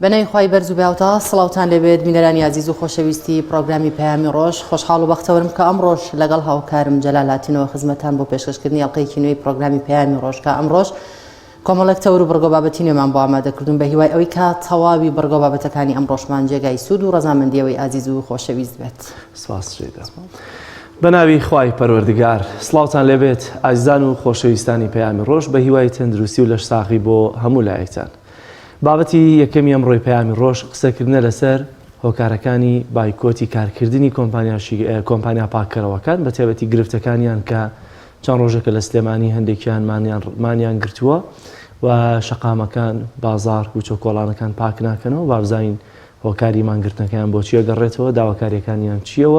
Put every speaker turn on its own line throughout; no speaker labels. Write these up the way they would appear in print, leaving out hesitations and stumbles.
بەناوی خوای بەرز و بێهاوتا سڵاوتان لێبێت بینەرانی ئازیز و خۆشەویستی پرۆگرامی پەیامی ڕۆژ خۆشحاڵ و بەختەوەرم کە ئەمڕۆژ لەگەڵ هاوکارم جەلال هاتینەوە خزمەتان بۆ پێشکەشکردنی ئەڵقەیەکی نوێی پرۆگرامی پەیامی ڕۆژ کە ئەمڕۆژ کۆمەڵێک تەور و بڕگە و بابەتی نوێمان بۆ ئامادە کردوون بە هیوای ئەوەی کە تەواوی بڕگە و بابەتەکانی ئەمڕۆشمان جێگای سوود و ڕەزامەندی ئەوەی ئازیز و خۆشەویست بێت.
سپاس جێگا. بە ناوی خوای پەروەردگار. سڵاوتان لێبێت ئازیزان و خۆشەویستانی پەیامی ڕۆژ بە هیوای تەندروستی و لەشساغی بۆ هەموو لایەکتان. بابەتی یەکەمی ئەمڕۆی پەیامی ڕۆژ قسەکردنە لەسەر هۆکارەکانی بایکۆتی کارکردنی کۆمپانیا پاککەرەوەکان بە تایبەتی گرفتەکانیان کە چەند ڕۆژێکە لە سلێمانی هەندێکیان مانیان گرتووە و شەقامەکان، بازاڕ، کوچە و کۆڵانەکان پاک ناکەنەوە، با بزانین هۆکاری مانگرتنەکەیان بۆ چی ئەگەڕێتەوە، داواکارییەکانیان چییە و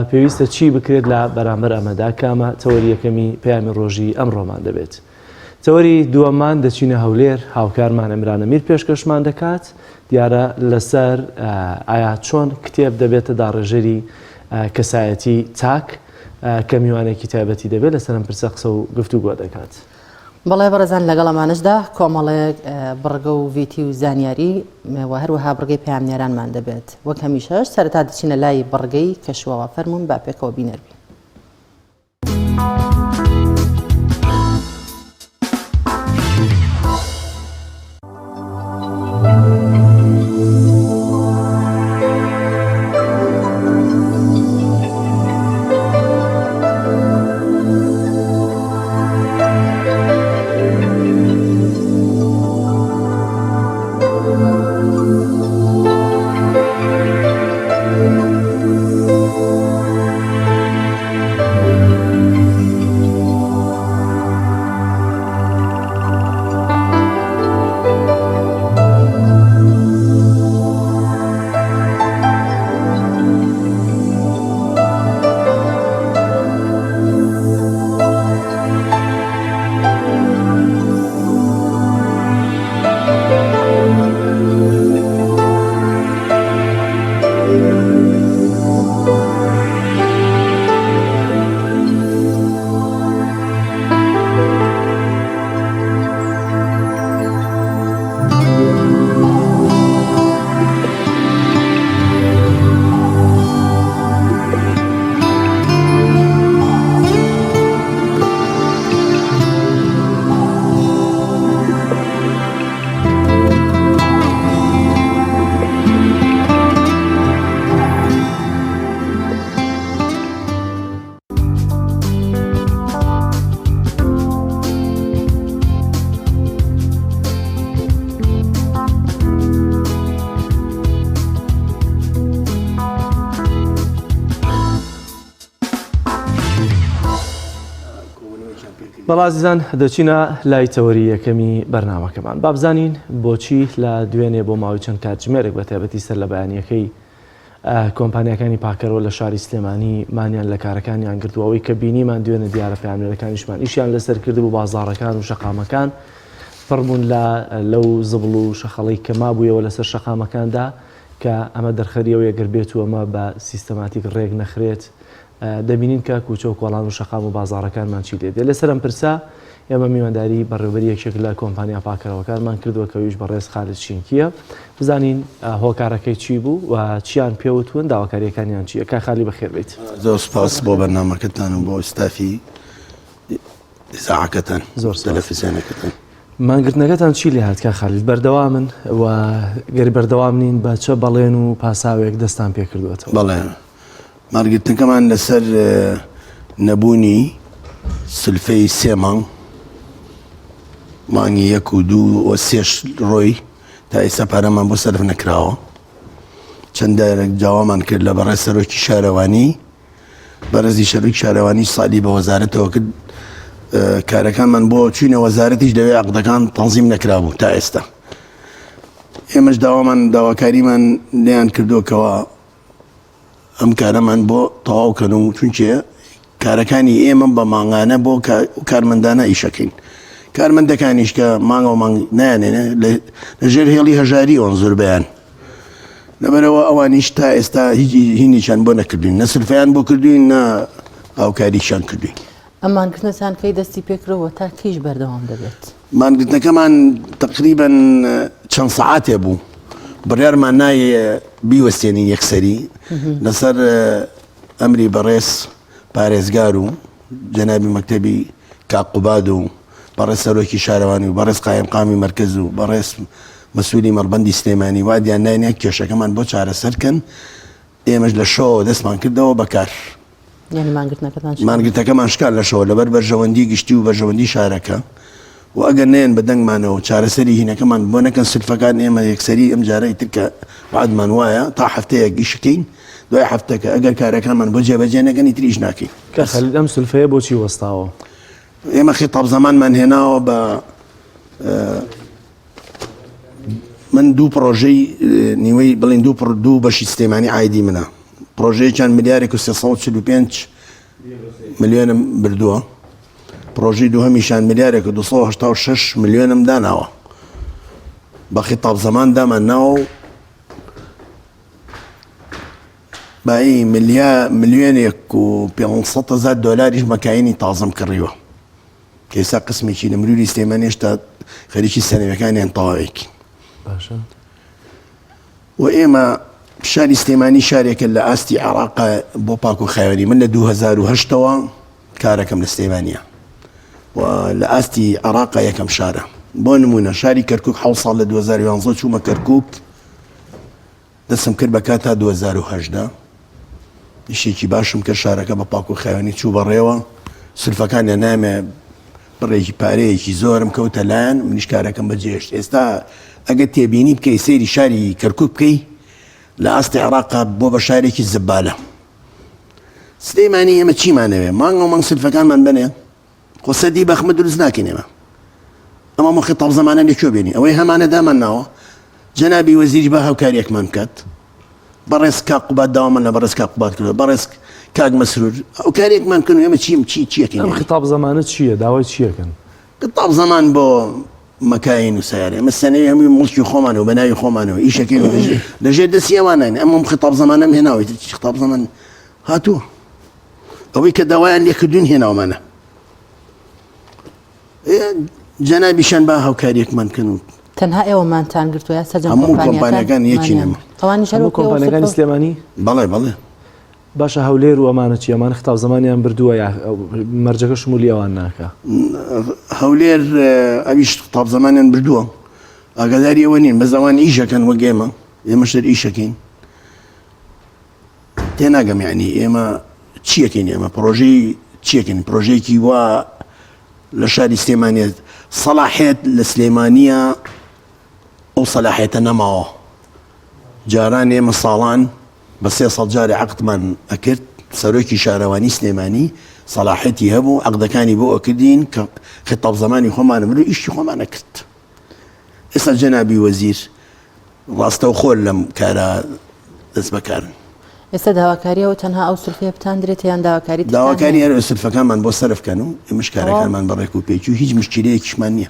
پێویستە چی بکرێت لە بەرامبەر ئەمەدا، کە ئەمە تەوەری یەکەمی پەیامی ڕۆژی ئەمڕۆمان دەبێت. تەوەری دووەممان دەچینە هەولێر، هاوکارمان عیمران ئەمیر پێشکەشمان دەکات، دیارە لەسەر ئایا چۆن کتێب دەبێتە داڕێژەری کەسایەتی تاک، کە میوانێکی تایبەتی دەبێت لەسەر ئەم پرسە قسە و گفتوگۆ دەکات.
بەڵێ بەڕێزان لەگەڵ ئەمانەشدا کۆمەڵێک بڕگە و ڤیتی و زانیاری و هەروەها بڕگەی پەیامنێرانمان دەبێت وەک هەمیشەش سەرەتا دەچینە لای بڕگەی کەشوەوە فەرموون با پێکەوە بینەر بین.
بەڵێ ئازیزان دەچینە لای تەوەری یەکەمی بەرنامەکەمان با بزانین بۆچی لە دوێنێ بۆ ماوەی چەند کاتژمێرێک بە تایبەتی سەر لە بەیانیەکەی کۆمپانیاکانی پاکەرەوە لە شاری سلێمانی مانیان لە کارەکانیان گرتووە، ئەوەی کە بینیمان دوێنێ دیارە پەیامنێرەکانیشمان ئیشیان لەسەر کردبوو، بازاڕەکان و شەقامەکان پڕ بوون لە لەو زبڵ و شەخەڵەی کە مابوویەوە لەسەر شەقامەکاندا کە ئەمە دەرخەری ئەوەیە گەر بێت و ئەمە بە سیستەماتیک ڕێک نەخرێت دەبینین کە کوچە و کۆڵان و شەقام و بازاڕەکانمان چی لێ دێ. لەسەر ئەم پرسە ئێمە میوانداری بەڕێوەبەری یەکێک لە کۆمپانیا پاککەرەوەکانمان کردووە کە ئەویش بەڕێز خالد شینکییە. بزانین هۆکارەکەی چی بوو و چیان پێ وتوون، داواکارییەکانیان چییە. کاک خالی بەخێر بێیت.
زۆر سوپاس بۆ بەرنامەکەتان و بۆ ستافی ئیزاعەکەتان،
زۆر سوپاس.
تەلەفزیۆنەکەتان.
مانگرتنەکەتان چی لێ هات کاک خالید؟ بەردەوامن و گەر بەردەوام نین بە چە بەڵێن و پاساوێک دەستان پێ کردووەتەوە؟
بەڵێ. مانگرتنەکەمان لەسەر نەبوونی سلفەی سێ مانگ، مانگی یەک و دوو و سێش ڕۆی تا ئێستا پارەمان بۆ سەرف نەکراوە. چەند دارێک داوامان کرد لە بەڕێز سەرۆکی شارەوانی، بەڕێزی سەرۆکی شارەوانی سالی بە وەزارەتەوە کرد کارەکانمان بۆ چوینە وەزارەتیش لەوێ عەقدەکان تەنزیم نەکرابوو تا ئێستا. ئێمەش داوامان داواکاریمان لێیان کردووە کەوا ئەم کارەمان بۆ تەواو کەن و چونکێ کارەکانی ئێمە بە مانگانە بۆ کارمەندانە ئیشەکەین کارمەندەکانیش کە مانگە و مانگ نایانێنێ لە ژێر هێڵی هەژاری ئەوان زۆربیان لەبەرەوە ئەوانیش تا ئێستا هیچ هینیشان بۆ نەکردوین نە سلفیان بۆ کردوین نە هاوکاریشان کردوین.
ئەم مانگرتنەتان کەی دەستی پێکردەوە تا کەیش بەردەوام دەبێت؟
مانگرتنەکەمان تقریبا چەند سەعاتێ بوو. بڕیارمان نای بیوەستێنین یەکسەری لەسەر ئەمری بەڕێز پارێزگار و جەنابی مەکتەبی کاک قوباد و بەڕێز سەرۆکی شارەوانی و بەڕێز قایمقامی مەرکەز و بەڕێز مەسولی مەڵبەندی سلێمانی وادیان ناینە کێشەکەمان بۆ چارەسەر کەن ئێمەش لە شەوەوە دەستمان کردەوە بە کار.
یانی مانگرتنەکەتان شکا؟
مانگرتەکەمان شکا لە شەوە لەبەر بەرژەوەندی گشتی و بەرژەوەندی شارەکە و ئەگەر نەیەن بە دەنگمانەوە چارەسەری هینەکەمان بۆ نەکەن سلفەکان ئێمە یەکسەری ئەم جارە ئیتر کە وعدمان وایە تا هەفتەیەک ئیشکەین دوای هەفتەکە ئەگەر کارەکانمان بۆ جێبەجێ نەکەن ئیتر ئیش ناکەین.
کاک خالید ئەم سلفەیە بۆچی وەستاوە؟
ئێمە خیتاب زەمانمان هێناوە بە من دوو پڕۆژەی نیوەی بڵین دوو پڕ دوو بەشی سلێمانی عایدی منە پڕۆژەیەکیان ملیارێک و 345 ملیۆنم بردووە پڕۆژەی دووهەمیشان ملیارێک و 286 ملیۆنم داناوە بە خیتاب زەمان دامان ناوە و بایی ملیا ملیۆنێک و 500 هزار دۆلاریش مەکاینی تازەم کڕیوە کە ئێستا قسمێکی نمروری سلێمانی هێشتا خەریکی سەنەوەکانیان تەواوێکی
باشە
و ئێمە شاری سلێمانی شارێکە لە ئاستی عێراق بۆ پاک و خاوێنی من لە 2010ەوە کارەکەم لە سلێمانیە و لە ئاستی عێراق یەکەم شارە بۆ نمونە شاری کەرکک حەوت ساڵ لە 2011 چوومە کەرکک دەستم کرد بە کار تا 2018 ئیشێکی باشم کرد شارەکە بە پاک و خاوێنی چوو بەڕێوە سلفەکانیان نامێ بڕێکی پارەیەکی زۆرم کەوتە لایەن منیش کارەکەم بەجێهێشت ئێستا ئەگەر تێبینی بکەی سەیری شاری کەرکک بکەی لە ئاستی عێراقا بۆ بە شارێکی زبالە سلەیمانی ئێمە چیمانەوێ مانگ و مانگ سلفەکانمان بنێ خۆ سەدی بەخمە دروست ناکەین ئێمە ئەمە مۆخی تاپ زەمانە لە کوێ بێنی ئەوەی هەمانە دامان ناوە جەنابی وەزیریش با هاوکاریەکمان بکات بەڕێز کاک قوباد داوامان لە بەڕێز کاک قوباد کردووە بەڕێز کاک مەسرور هاوکاریەکمان بکەن و ئێمە چیم چی چیەکەین
ئەم خیتاب زەمانە چییە داوای چیەکەن؟
خیتاب زەمان بۆ مەکاین و سەیارە ئێمە سەنەوی هەمووی موڵکی خۆمان و بە ناوی خۆمانەوە ئیشەکەین و لەژێر دەستی ئەوانین ئەم ئەم خیتاب زەمانەم هێناوە ئیتر چی خیتاب زەمان هاتووە ئەوەی کە داوایان لێکردوین هێناومانە جەنابیشان با هاوکاریەکمان بکەن و
تەنها ئێوە مانتان گرتووە یا سەرجەم
هەموو کۆمپانیاکان یەکی نەما
ئەوانیش هەر
هەموو
وەکو ئێوە
کۆمپانیاکانی
سلفە؟
سلێمانی
بەڵێ بەڵێ
باشە هەولێر و ئەمانە چی ئەمانە خیتاب زەمانیان بردووە یا مەرجەکە شمولی ئەوان ناکا؟
هەولێر ئەویش خیتاب زەمانیان بردووە ئاگاداری ئەوە نین بەس ئەوان ئیشەکەن وەک ئێمە ئێمەش هەر ئیشەکەین تێناگەم یعنی ئێمە چیەکەین ئێمە پرۆژەی چیەکەین پرۆژەیەکی وا لە شاری سلێمانیە سەلاحێت لە سلێمانیە ئەو سەلاحێتە نەماوە جاران ئێمە ساڵان بە سێ ساڵ جارێ عەقدمان ئەکرد سەرۆکی شارەوانی سلێمانی سەلاحەتی هەبوو عەقدەکانی بۆ ئەکردین کە خیتاب زەمانی خۆمانە مرو ئیشی خۆمان ئەکرد ئێستا جەنابی وەزیر ڕاستەوخۆ لەم کارە دەست بەکارن.
ئێستا داواکاری ئەوە تەنها ئەو سولفەیە بتان درێتە یان داواکاری ترتان
داواکاری
هەیە؟
هەر سولفەکانمان بۆ سەرف کەن و ئێمەش کارەکانمان بە ڕێک و پێکی و هیچ مشکیلەیەکیشمان نییە.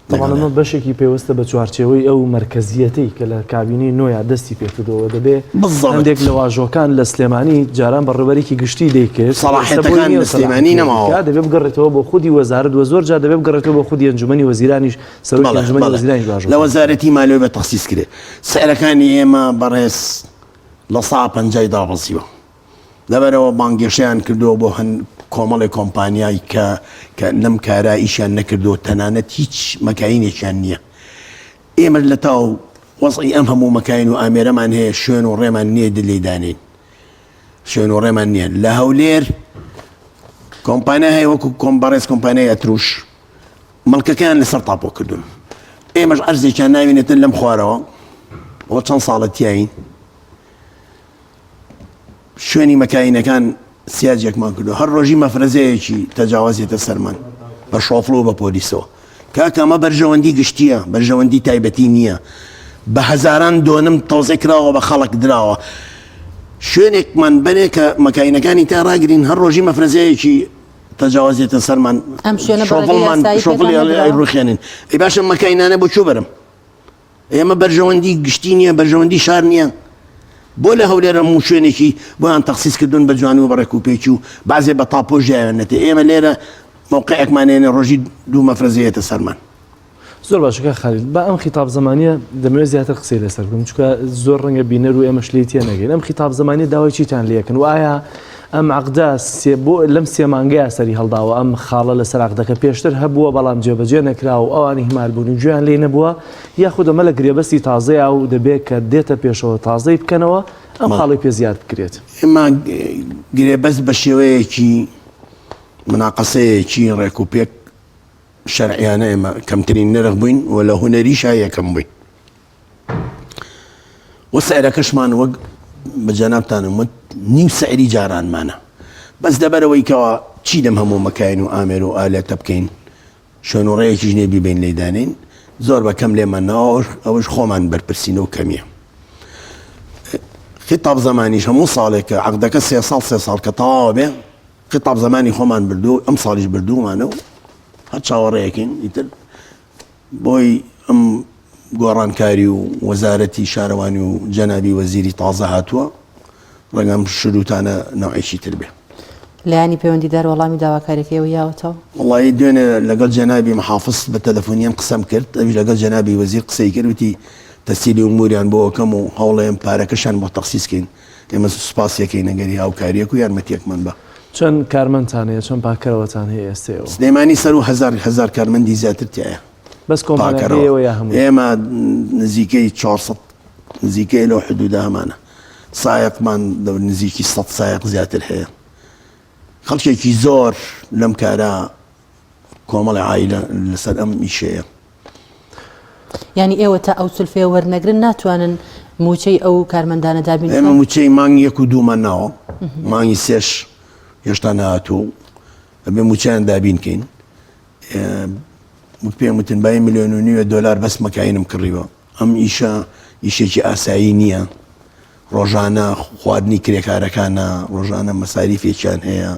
تەبعەن ئەمە بەشێکی پەیوەستە بە چوارچێوەی ئەو مەرکەزییەتەی کە لە کابینەی نۆیا دەستی پێکردەوە دەبێ
بالضبط.
هەندێک لە واژۆکان لە سلێمانی جاران بەڕێوەبەرێکی گشتی دەیکرد
سەڵاحیەتەکان لە سلێمانی نەماوە.
دەبێ بگەڕێتەوە بۆ خودی وەزارەت و زۆر جار دەبێ بگەڕێتەوە بۆ خودی ئەنجومەنی وەزیرانیش سەرۆکی
بەڵێ
ئەنجومەنی
بەڵێ
وەزیرانیش واژۆ
لە
کات.
وەزارەتی مالیەوە بە تەخسیس کرێ سعرەکانی ئێمە بەڕێز لە سا پەنجای دابەزیوە لەبەرەوە بانگێشەیان کردووە بۆ هەن کۆمەڵی کۆمپانیای کە کە لەم کارا ئیشیان نەکردووە تەنانەت هیچ مەکاینێکیان نییە ئێمە لە تاو وەزعی ئەم هەموو مەکاین و ئامێرەمان هەیە شوێن و ڕێمان نییە دلی دانین شوێن و ڕێمان نییە لە هەولێر کۆمپانیا هەیە وەکو کۆم بەڕێز کۆمپانیای ئەتروش مڵکەکەیان لەسەر تاپۆ کردوون ئێمەش ئەرزێکیان ناوینێتن لەم خوارەوە بۆ چەند ساڵە تیاین شوێنی مەکاینەکان سیاجێکمان کردو هەر ڕۆژی مەفرەزەیەکی تەجاوازێتە سەرمان بە شۆفڵ و بە پۆلیسەوە کاکە ئەمە بەرژەوەندی گشتیە بەرژەوەندی تایبەتی نییە بە هەزاران دۆنم تەوزێ کراوە بە خەڵک دراوە شوێنێکمان بەرێ کە مەکاینەکانی تا ڕاگرین هەر ڕۆژی مەفرەزەیەکی تەجاوازێتە سەرمان
ئەم شوێنە بە ڕێگەی
شۆفڵمان
یاسایی
شۆفڵی
پێتان نەدراوە؟
ڕوخێنن ئەی باشە مەکاینانە بۆ کوێ بەرم ئێمە بەرژەوەندی گشتی نییە بەرژەوەندی شار نییە بۆ لە هەولێر هەموو شوێنێکی بۆیان تەخسیس کردوون بە جوانی و بە ڕێکوپێکی و بەعزێ بە تاپۆش جیاوێنێتێ ئێمە لێرە مەوقعێکمان هێنێ ڕۆژی دوو مەفرەزەیەتە سەرمان.
زۆر باشە کاک خالید با ئەم خیتاب زمانیە دەمەوێت زیاتر قسەی لەسەر بکەم چونکە زۆر ڕەنگە بینەر و ئێمەش لێی تێنەگەین ئەم خیتاب زمانیە داوای چیتان لێکن و ئایا ئەم عەقدە سێ بۆ لەم سێ مانگەیە سەری هەڵداوە ئەم خاڵە لەسەر عەقدەکە پێشتر هەبووە بەڵام جێبەجێ نەکرا و ئەوان ئیهمال بوون و گوێیان لێی نەبووە یاخود ئەمە لە گرێبەستی تازەیە و دەبێت کە دێتە پێشەوە تازەی بکەنەوە ئەم خاڵی پێ زیاد بکرێت.
ئێمە گرێبەست بە شێوەیەکی مناقەسەیەکی ڕێک و پێک شەرعیانە ئێمە کەمترین نرخ بووین و لە هونەریشا یەکەم بووین و سعرەکەشمان وەک بە جەنابتانم وت نیو سعری جارانمانە بەس لەبەرەوەی کەوا چی لەم هەموو مەکاین و ئامێر و ئالەتە بکەین شوێن و ڕێیەکیش نیە بیبەین لێی دانێین زۆر بە کەم لێمان ناوە ئەوەش خۆمان بەرپرسین و کەمیە خطاب زمانیش هەموو ساڵێک کە عقدەکە سێ ساڵ سێ ساڵ کە تەواوە بێ خطاب زمانی خۆمان بردوو ئەم ساڵیش بردوومانە و هەر چاوەڕێیەکەین ئیتر بۆی ئەم گۆڕانکاری و وەزارەتی شارەوانی و جەنابی وەزیری تازە هاتووە ڕەنگە ئەم شروتانە نەوعێکی تر بێ.
لایەنی پەیوەندیدار وەڵامی داواکاریەکەی ئێوەی یاوەتەوە؟
وەڵایی دوێنێ لەگەڵ جەنابی محافز بە تەلەفۆنیان قسەم کرد، ئەویش لەگەڵ جەنابی وەزیر قسەی کرد، وتی تەسهیلی ئوموریان بۆ ئەکەم و هەوڵەیەم پارەکەشیان بۆ تەخسیس کەین، ئێمە سوپاسی ئەکەین ئەگەری هاوکاریەک و یارمەتیەکمان با.
چەند کارمەندتان هەیە، چەند پاککەرەوەتان هەیە ئێستە ئێوە؟
سلێمانی سەروو هەزار کارمەندی زیاتر تیایە.
بەس کۆمپانیاکەی ئێوە یا هەمووی؟
ئێمە نزیکەی 400 نزیکەی لەو حدوودە هەمانە. سایەقمان نزیکی 100 سایەق زیاتر هەیە. خەڵکێکی زۆر لەم کارە کۆمەڵی عایلە لەسەر ئەم ئیشەیە.
یانی ئێوە تا ئەو سولفەیە وەرنەگرن ناتوانن مووچەی ئەو کارمەندانە دابین
ئێمە مووچەی مانگی یەک و دوومان ناوە مانگی سێش هێشتا نهاتوو ئەبێ مووچەیان دابین کەین وەک پێم وتن بای ملیۆن و نیوە دۆلار بەس مەکاینم کڕیوە ئەم ئیشە ئیشێکی ئاسایی نییە ڕۆژانە خواردنی کرێکارەکانە ڕۆژانە مەساریفێکیان هەیە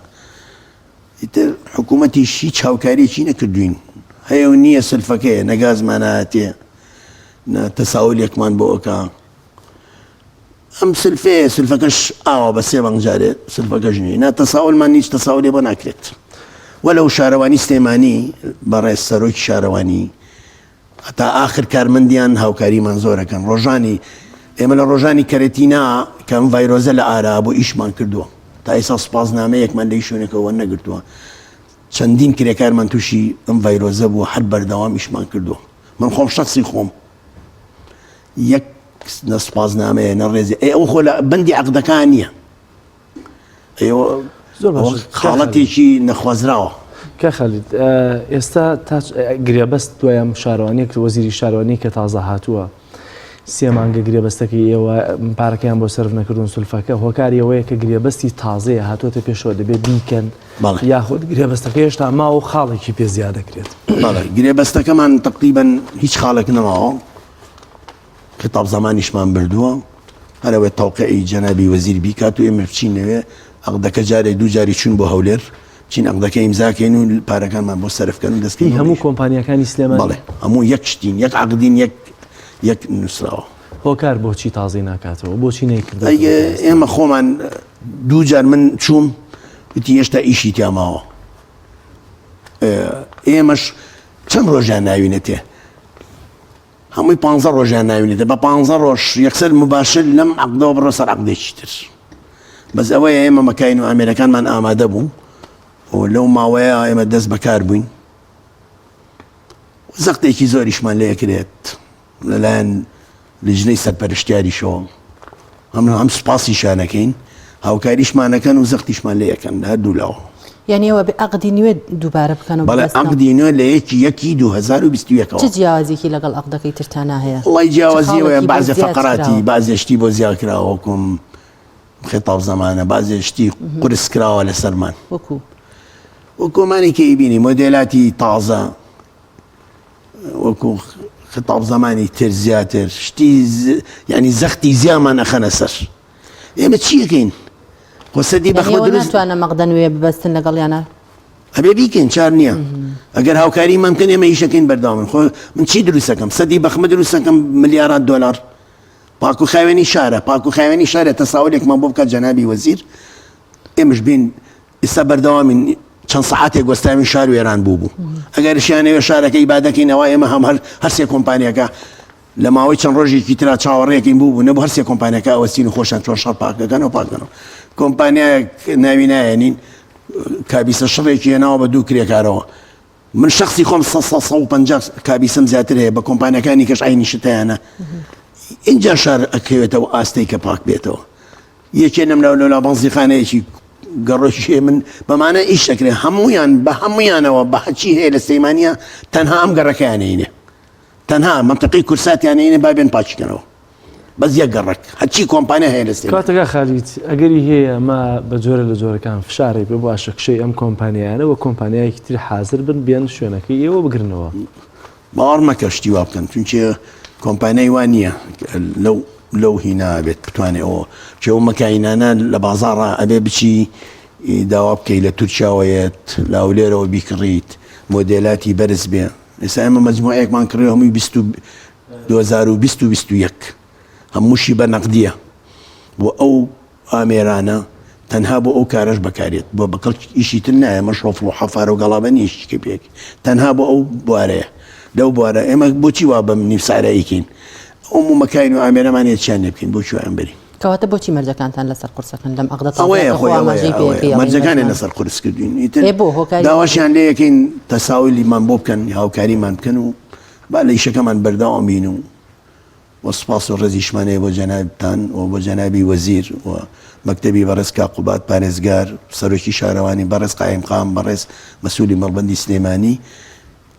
ئیتر حکوومەتیش هیچ هاوکاریەکی نەکردوین هەیە و نییە سلفەکەیە نەگازماناتێ نە تەساولێکمان بۆ ئەوکە ئەم سلفەیە سلفەکەش ئاوا بە سێ مانگ جارێ سلفەکەش نییە نا تەساولمان هیچ تەساولێ بۆ ناکرێت وەلەو شارەوانی سلێمانی بەڕێز سەرۆکی شارەوانی هەتا ئاخر کارمەندیان هاوکاریمان زۆرەکەن ڕۆژانی ئێمە لە ڕۆژانی کەرەتینا کە ئەم ڤایرۆزە لە ئارا بۆ ئیشمان کردووە تا ئێستا سوپاسنامەیەکمان لە شوێنێکەوە نەگرتووە چەندین کرێکارمان تووشی ئەم ڤایرۆزە بووە هەر بەردەوام ئیشمان کردووە من خۆم شخصی خۆم یەک نە سوپاسنامەیە نە ڕێزی ئەی ئەو خۆ لە بەندی عەقدەکان نییە ئێوە
زۆر باش
خاڵەتێکی نەخوازراوە.
کاک خالید ئێستا تا گرێبەست دوای ئەم شارەوانیە کە وەزیری شارەوانی کە تازە هاتووە سێ مانگە گرێبەستەکەی ئێوە پارەکەیان بۆ سەرف نەکردون سولفەکە هۆکاری ئەوەیە کە گرێبەستی تازەیە هاتووەتە پێشەوە دەبێت بیکەن یاخود گرێبەستەکە هێشتا ماوە و خاڵێکی پێ زیاد دەکرێت.
بەڵێ گرێبەستەکەمان تەقریبەن هیچ خاڵێک نەماوە خیتاب زەمانیشمان بردووە هەر ئەوەی تەوقیعی جەنابی وەزیر بیکات و ئێمە بچین لەوێ عەقدەکە جارێک دوو جاری چوون بۆ هەولێر بچین عەقدەکە ئیمزا کەین و پارەکانمان بۆ سەرف کەن و دەست
هی هەموو کۆمپانیاکانی سلێمانی؟
بەڵێ هەموو یەک شتین یەک عەقدین یەک یەک نووسراوە.
هۆکار بۆچی تازەی ناکاتەوە؟ بۆچی نەیکردۆتەوە؟
ئەی ئێمە خۆمان دوو جار من چووم وتی هێشتا ئیشی تیا ماوە ئێمەش چەند ڕۆژیان ناوینەتێ هەمووی پانزە ڕۆژیان ناوینێتە بە پانزە ڕۆژ یەکسەر مباشر لەم عەقدەوە بڕۆ سەر عەقدێکی تر بەس ئەوەیە ئێمە مەکاین و ئامێرەکانمان ئامادە بوو و لەو ماوەیە ئێمە دەست بەکار بووین زەختێکی زۆریشمان لێکرێت لەلایەن لیژنەی سەرپەرشتیاریشەوە هەم هەم سوپاسیشیان ئەکەین هاوکاریشمان ئەکەن و زەختیشمان لێ ئەکەن لە هەردوو لاوە.
یانی ئێوە ئەبێ عەقدی نوێ دووبارە بکەنەوە
بەڵێ
ببەستنەوە؟
عەقدی نوێ لە یەکی یەکی 2021
چ
ەوە.
جیاوازیەکی لەگەڵ عەقدەکەی ترتانا هەیە؟
وەڵی
چ
جیاوازی ئەوەیە
خاڵێکی بۆ
بەعزێ
زیاد
فەقەراتی
کراوە؟
بەعزێ شتی بۆ زیاد کراوە وەکوم خیتاب زەمانە بەعزێ شتی قورس کراوە لەسەرمان.
وەکوو؟
وەکوو ئەمانەی کە ئەیبینی مۆدێلاتی تازە وەکو خطاب زمانی تر زیاتر شتی یعنی زەختی زیامان ئەخەنە سەر ئێمە چیەکەین خۆ سەدی بەخمە دروست
ناتوانە مەقدە نوێ ببەستن لەگەڵیانە
ئەبێ بیکەین چار نییە ئەگەر هاوکاری من بکەن ئێمە ئیشەکەین بەردەوامن خۆ من چی دروستەکەم سەدی بەخمە دروستەکەم ملیارات دۆلار پاک و خاوێنی شارە پاک و خاوێنی شارە تەساولێکمان بۆ بکات جەنابی وەزیر ئێمەش بین ئیستا بەردەوامین. چەند سەعاتێک وەستاوین شار وێران بوو بوو ئەگەر شیانەوە شارەکە ئیبادەکەین ئەوە ئێمە هەم هەر هەرسێ کۆمپانیەکە لە ماوەی چەند ڕۆژێکی ترا چاوەڕێکین بوو بوو نەبوو هەرسێ کۆمپانیەکە ئەوەستین و خۆشیان چۆن شەڕ پاک دەکەنەوە پاک دەکەنەوە کۆمپانیایەک ناوی نایەنین کابیسە شڕێکی هێناوە بە دوو کرێکارەوە من شخصی خۆم 150 کابیسم زیاتر هەیە بە کۆمپانیەکانی کەش عینی شتیانە اینجا شار ئەکەوێتەوە ئاستەی کە پاک بێتەوە یەکێ لەم لاو لەولا بەنزیخانەیەکی گەڕۆکی من بەمانە ئیش دەکرێت هەمویان بە هەمویانەوە بە هەچی هەیە لە سلەیمانە تەنها ئەم گەڕەکەیانینێ تەنها منطقی کورساتیانینێ با بێن پاچکەنەوە بەس یەک گەڕک هەچی کۆمپانیا هەیە لە سلێمانی.
کاتەکە خالید ئەگەری هەیە ئەمە بە جۆرە لە جۆرەکان فشارێک بێ بۆ ئاشەکشەی ئەم کۆمپانیایانە وە کۆمپانیایەکی تر حازر بن بێن شوێنەکەی ئێوە بگرنەوە.
باوەڕ مەکە شتی وا بکەن چونکێ کۆمپانیای وا نییە لەو لەو هینا بێت بتوانێ ئەوە چێ ئەو مەکاینانە لە بازاڕا ئەبێ بچی داوا بکەی لە تورکیاوە یەت لە هەولێرەوە بیکڕیت مۆدێلاتی بەرز بێ ئێستا ئێمە مەجموعەیەکمان کڕی هەمووی 2020 و 21 هەمووشی بە نەقدیە و ئەو ئامێرانە تەنها بۆ ئەو کارەش بەکارێت بۆ بە کەڵکی ئیشی تر نایە ئەمە شۆفڵ و حەفارە و گەڵابە نیە ئیشی کە پێک تەنها بۆ ئەو بوارەیە لەو بوارە ئێمە بۆچی وا بەم نیو سعرە ئەیکەین ئەو مەکاین و ئامێرەمان هەیە چیان لێ بکەین بۆ کوێ ئەم بەرین
کەواتە بۆچی مەرجەکانتان لەسەر قورسەکەن لەم عەقدە تازەیە
ئەوەیە
کە خۆ
خۆی ئەوەیە
ئاماژەی پێ
ئەوەیە
ئەکەی ئەڵێی
مەرجەکانیان
مەرجمان
لەسەر قورس کردوین ئیتر
ئێ بۆ هۆکاری
داواشیان لێ ئەکەین تەساولیمان بۆ بکەن هاوکاریمان بکەن و با لە ئیشەکەمان بەردەوام بین و و سوپاس و ڕێزیشمان هەیە بۆ جەنابتان و بۆ جەنابی وەزیر و مەکتەبی بەڕێز کاک قوباد پارێزگار، سەرۆکی شارەوانی، بەڕێز قائیمقام، بەڕێز مەسولی مەڵبەندی سلێمانی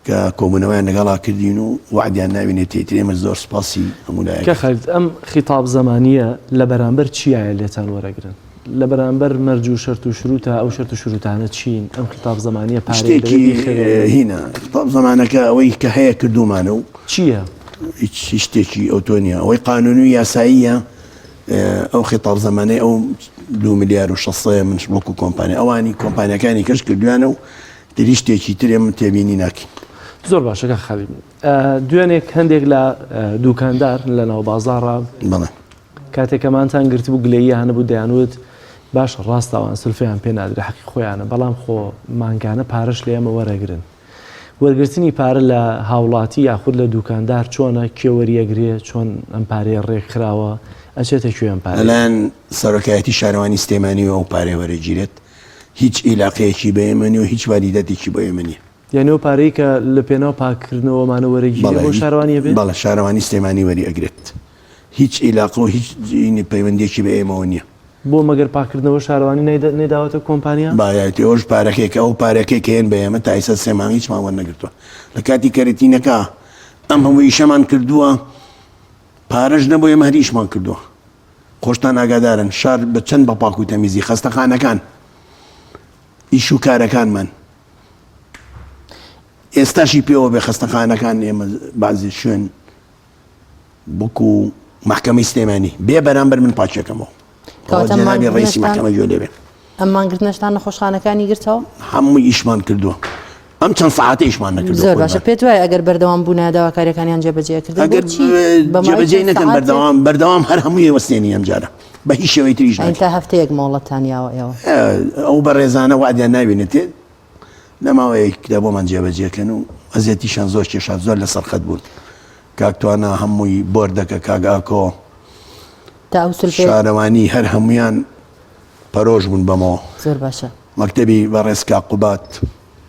کە کۆبوونەوەیان لەگەڵا کردین و وەعدیان ناوینێ تێیتر ئێمە زۆر سوپاسی هەموو لایەک
کاک خالید ئەم خیتاب زەمانییە لە بەرامبەر چیایە لێتان وەرەگرن؟ لە بەرامبەر مەرج و شەرت و شروتە ئەو شەرت و شروتانە چین؟ ئەم خیتاب زەمانییە پارەیە دەبێت
شتێکی
بیخەوێنن؟
هینە خیتاب زەمانەکە ئەوەی کە هەیە کردوومانە و
چییە؟
هیچ شتێکی ئەوتۆ نییە ئەوەی قانونی و یاساییە ئەو خیتاب زەمانەی ئەو دو ملیار و شەسەیە من وەکو کۆمپانیا ئەوانی کۆمپانیەکانی کەش کردویانە و تری شتێکی ترێ من تێبینی ناکەین.
زۆر باشە کاک خالید دوێنێک هەندێک لە دوکاندار لە ناو بازاڕە
بەڵێ
کاتێک کەمانتان گرتبوو گلەییان هەبوو دەیانوت باشە ڕاستە ئەوان سولفەیان پێ نادرێ حەقی خۆیانە بەڵام خۆ مانگانە پارەش لە ئێمە وەرەگرن وەرگرتنی پارە لە هاوڵاتی یاخود لە دوکاندار چۆنە کێ وەریەگرێ چۆن ئەم پارەیە ڕێکخراوە ئەچێتە کوێ ئەم پارەیە؟
لەلایەن سەرۆکایەتی شارەوانی سلێمانیەوە ئەو پارەیە وەرەگیرێت هیچ ئیلاقەیەکی بە ئێمە نیە و هیچ واریداتێکی بۆ ئێمە نیە.
یانی ئەو پارەی کە لە پێناو پاککردنەوەمانە وەرەگیرێ بۆ شارەوانی ئەبێ؟
بەڵێ شارەوانی سلێمانی وەری ئەگرێت هیچ ئیلاقە و هیچ پەیوەندیەکی بە ئێمەوە نیە.
بۆ مەگەر پاککردنەوە شارەوانی نەیداوەتە کۆمپانیا؟
بایەتی ئەوەش پارەکەی کە ئەو پارەکەی کە یەن بە ئێمە تا ئیستا سێ مانگ هیچمان وەرنەگرتووە لە کاتی کەرەتینەکە ئەم هەموو ئیشەمان کردووە پارەش نەبوو ئێمە هەر ئیشمان کردووە خۆشتان ئاگادارن شار بە چەند بە پاک و تەمیزی خەستەخانەکان ئیش و کارەکانمان ئێستاشی پێوە بێ خەستەخانەکان ئێمە بازی شوێن وەکو مەحکەمەی سلێمانی بێ بەرامبەر من پاکیەکەمەوە
کەواتە
جەنابی ڕئیسی
مانگرتنەشتان
مەحکەمە گوێ لێ بێ
ئەم مانگرتنەشتان نەخۆشخانەکانی گرتەوە؟
هەموو ئیشمان کردووە ئەم چەند سەعاتە ئیشمان نەکردووە
زۆر باشە
قوربان.
پێت وایە ئەگەر بەردەوام بوونایە داواکاریەکانیان جێبەجێ کردن
ئەگەر
بۆچی بە ماوەی
جێبەجێ
چەند
نەکەن
سەعاتێک
بەردەوام بەردەوام هەر هەمووی وەستێنی ئەم جارە بە هیچ شێوەی تریش
ئەین
ناکەین
تا هەفتەیەک مۆڵەتتان یاوە ئێوە
ئەو بەڕێزانە وعدیان ناوینێتێ لە ماوەیەکدا بۆمان جێبەجێکەن و ئەزیەتیشان زۆر کێشا زۆر لەسەر خەت بوون کاک توانا هەمووی بۆردەکە کاک ئاکۆ
تا ئەو سولفەیە
شارەوانی هەر هەمویان پەرۆش بوون بەمەوە
زۆر باشە
مەکتەبی بەڕێز کاک قوباد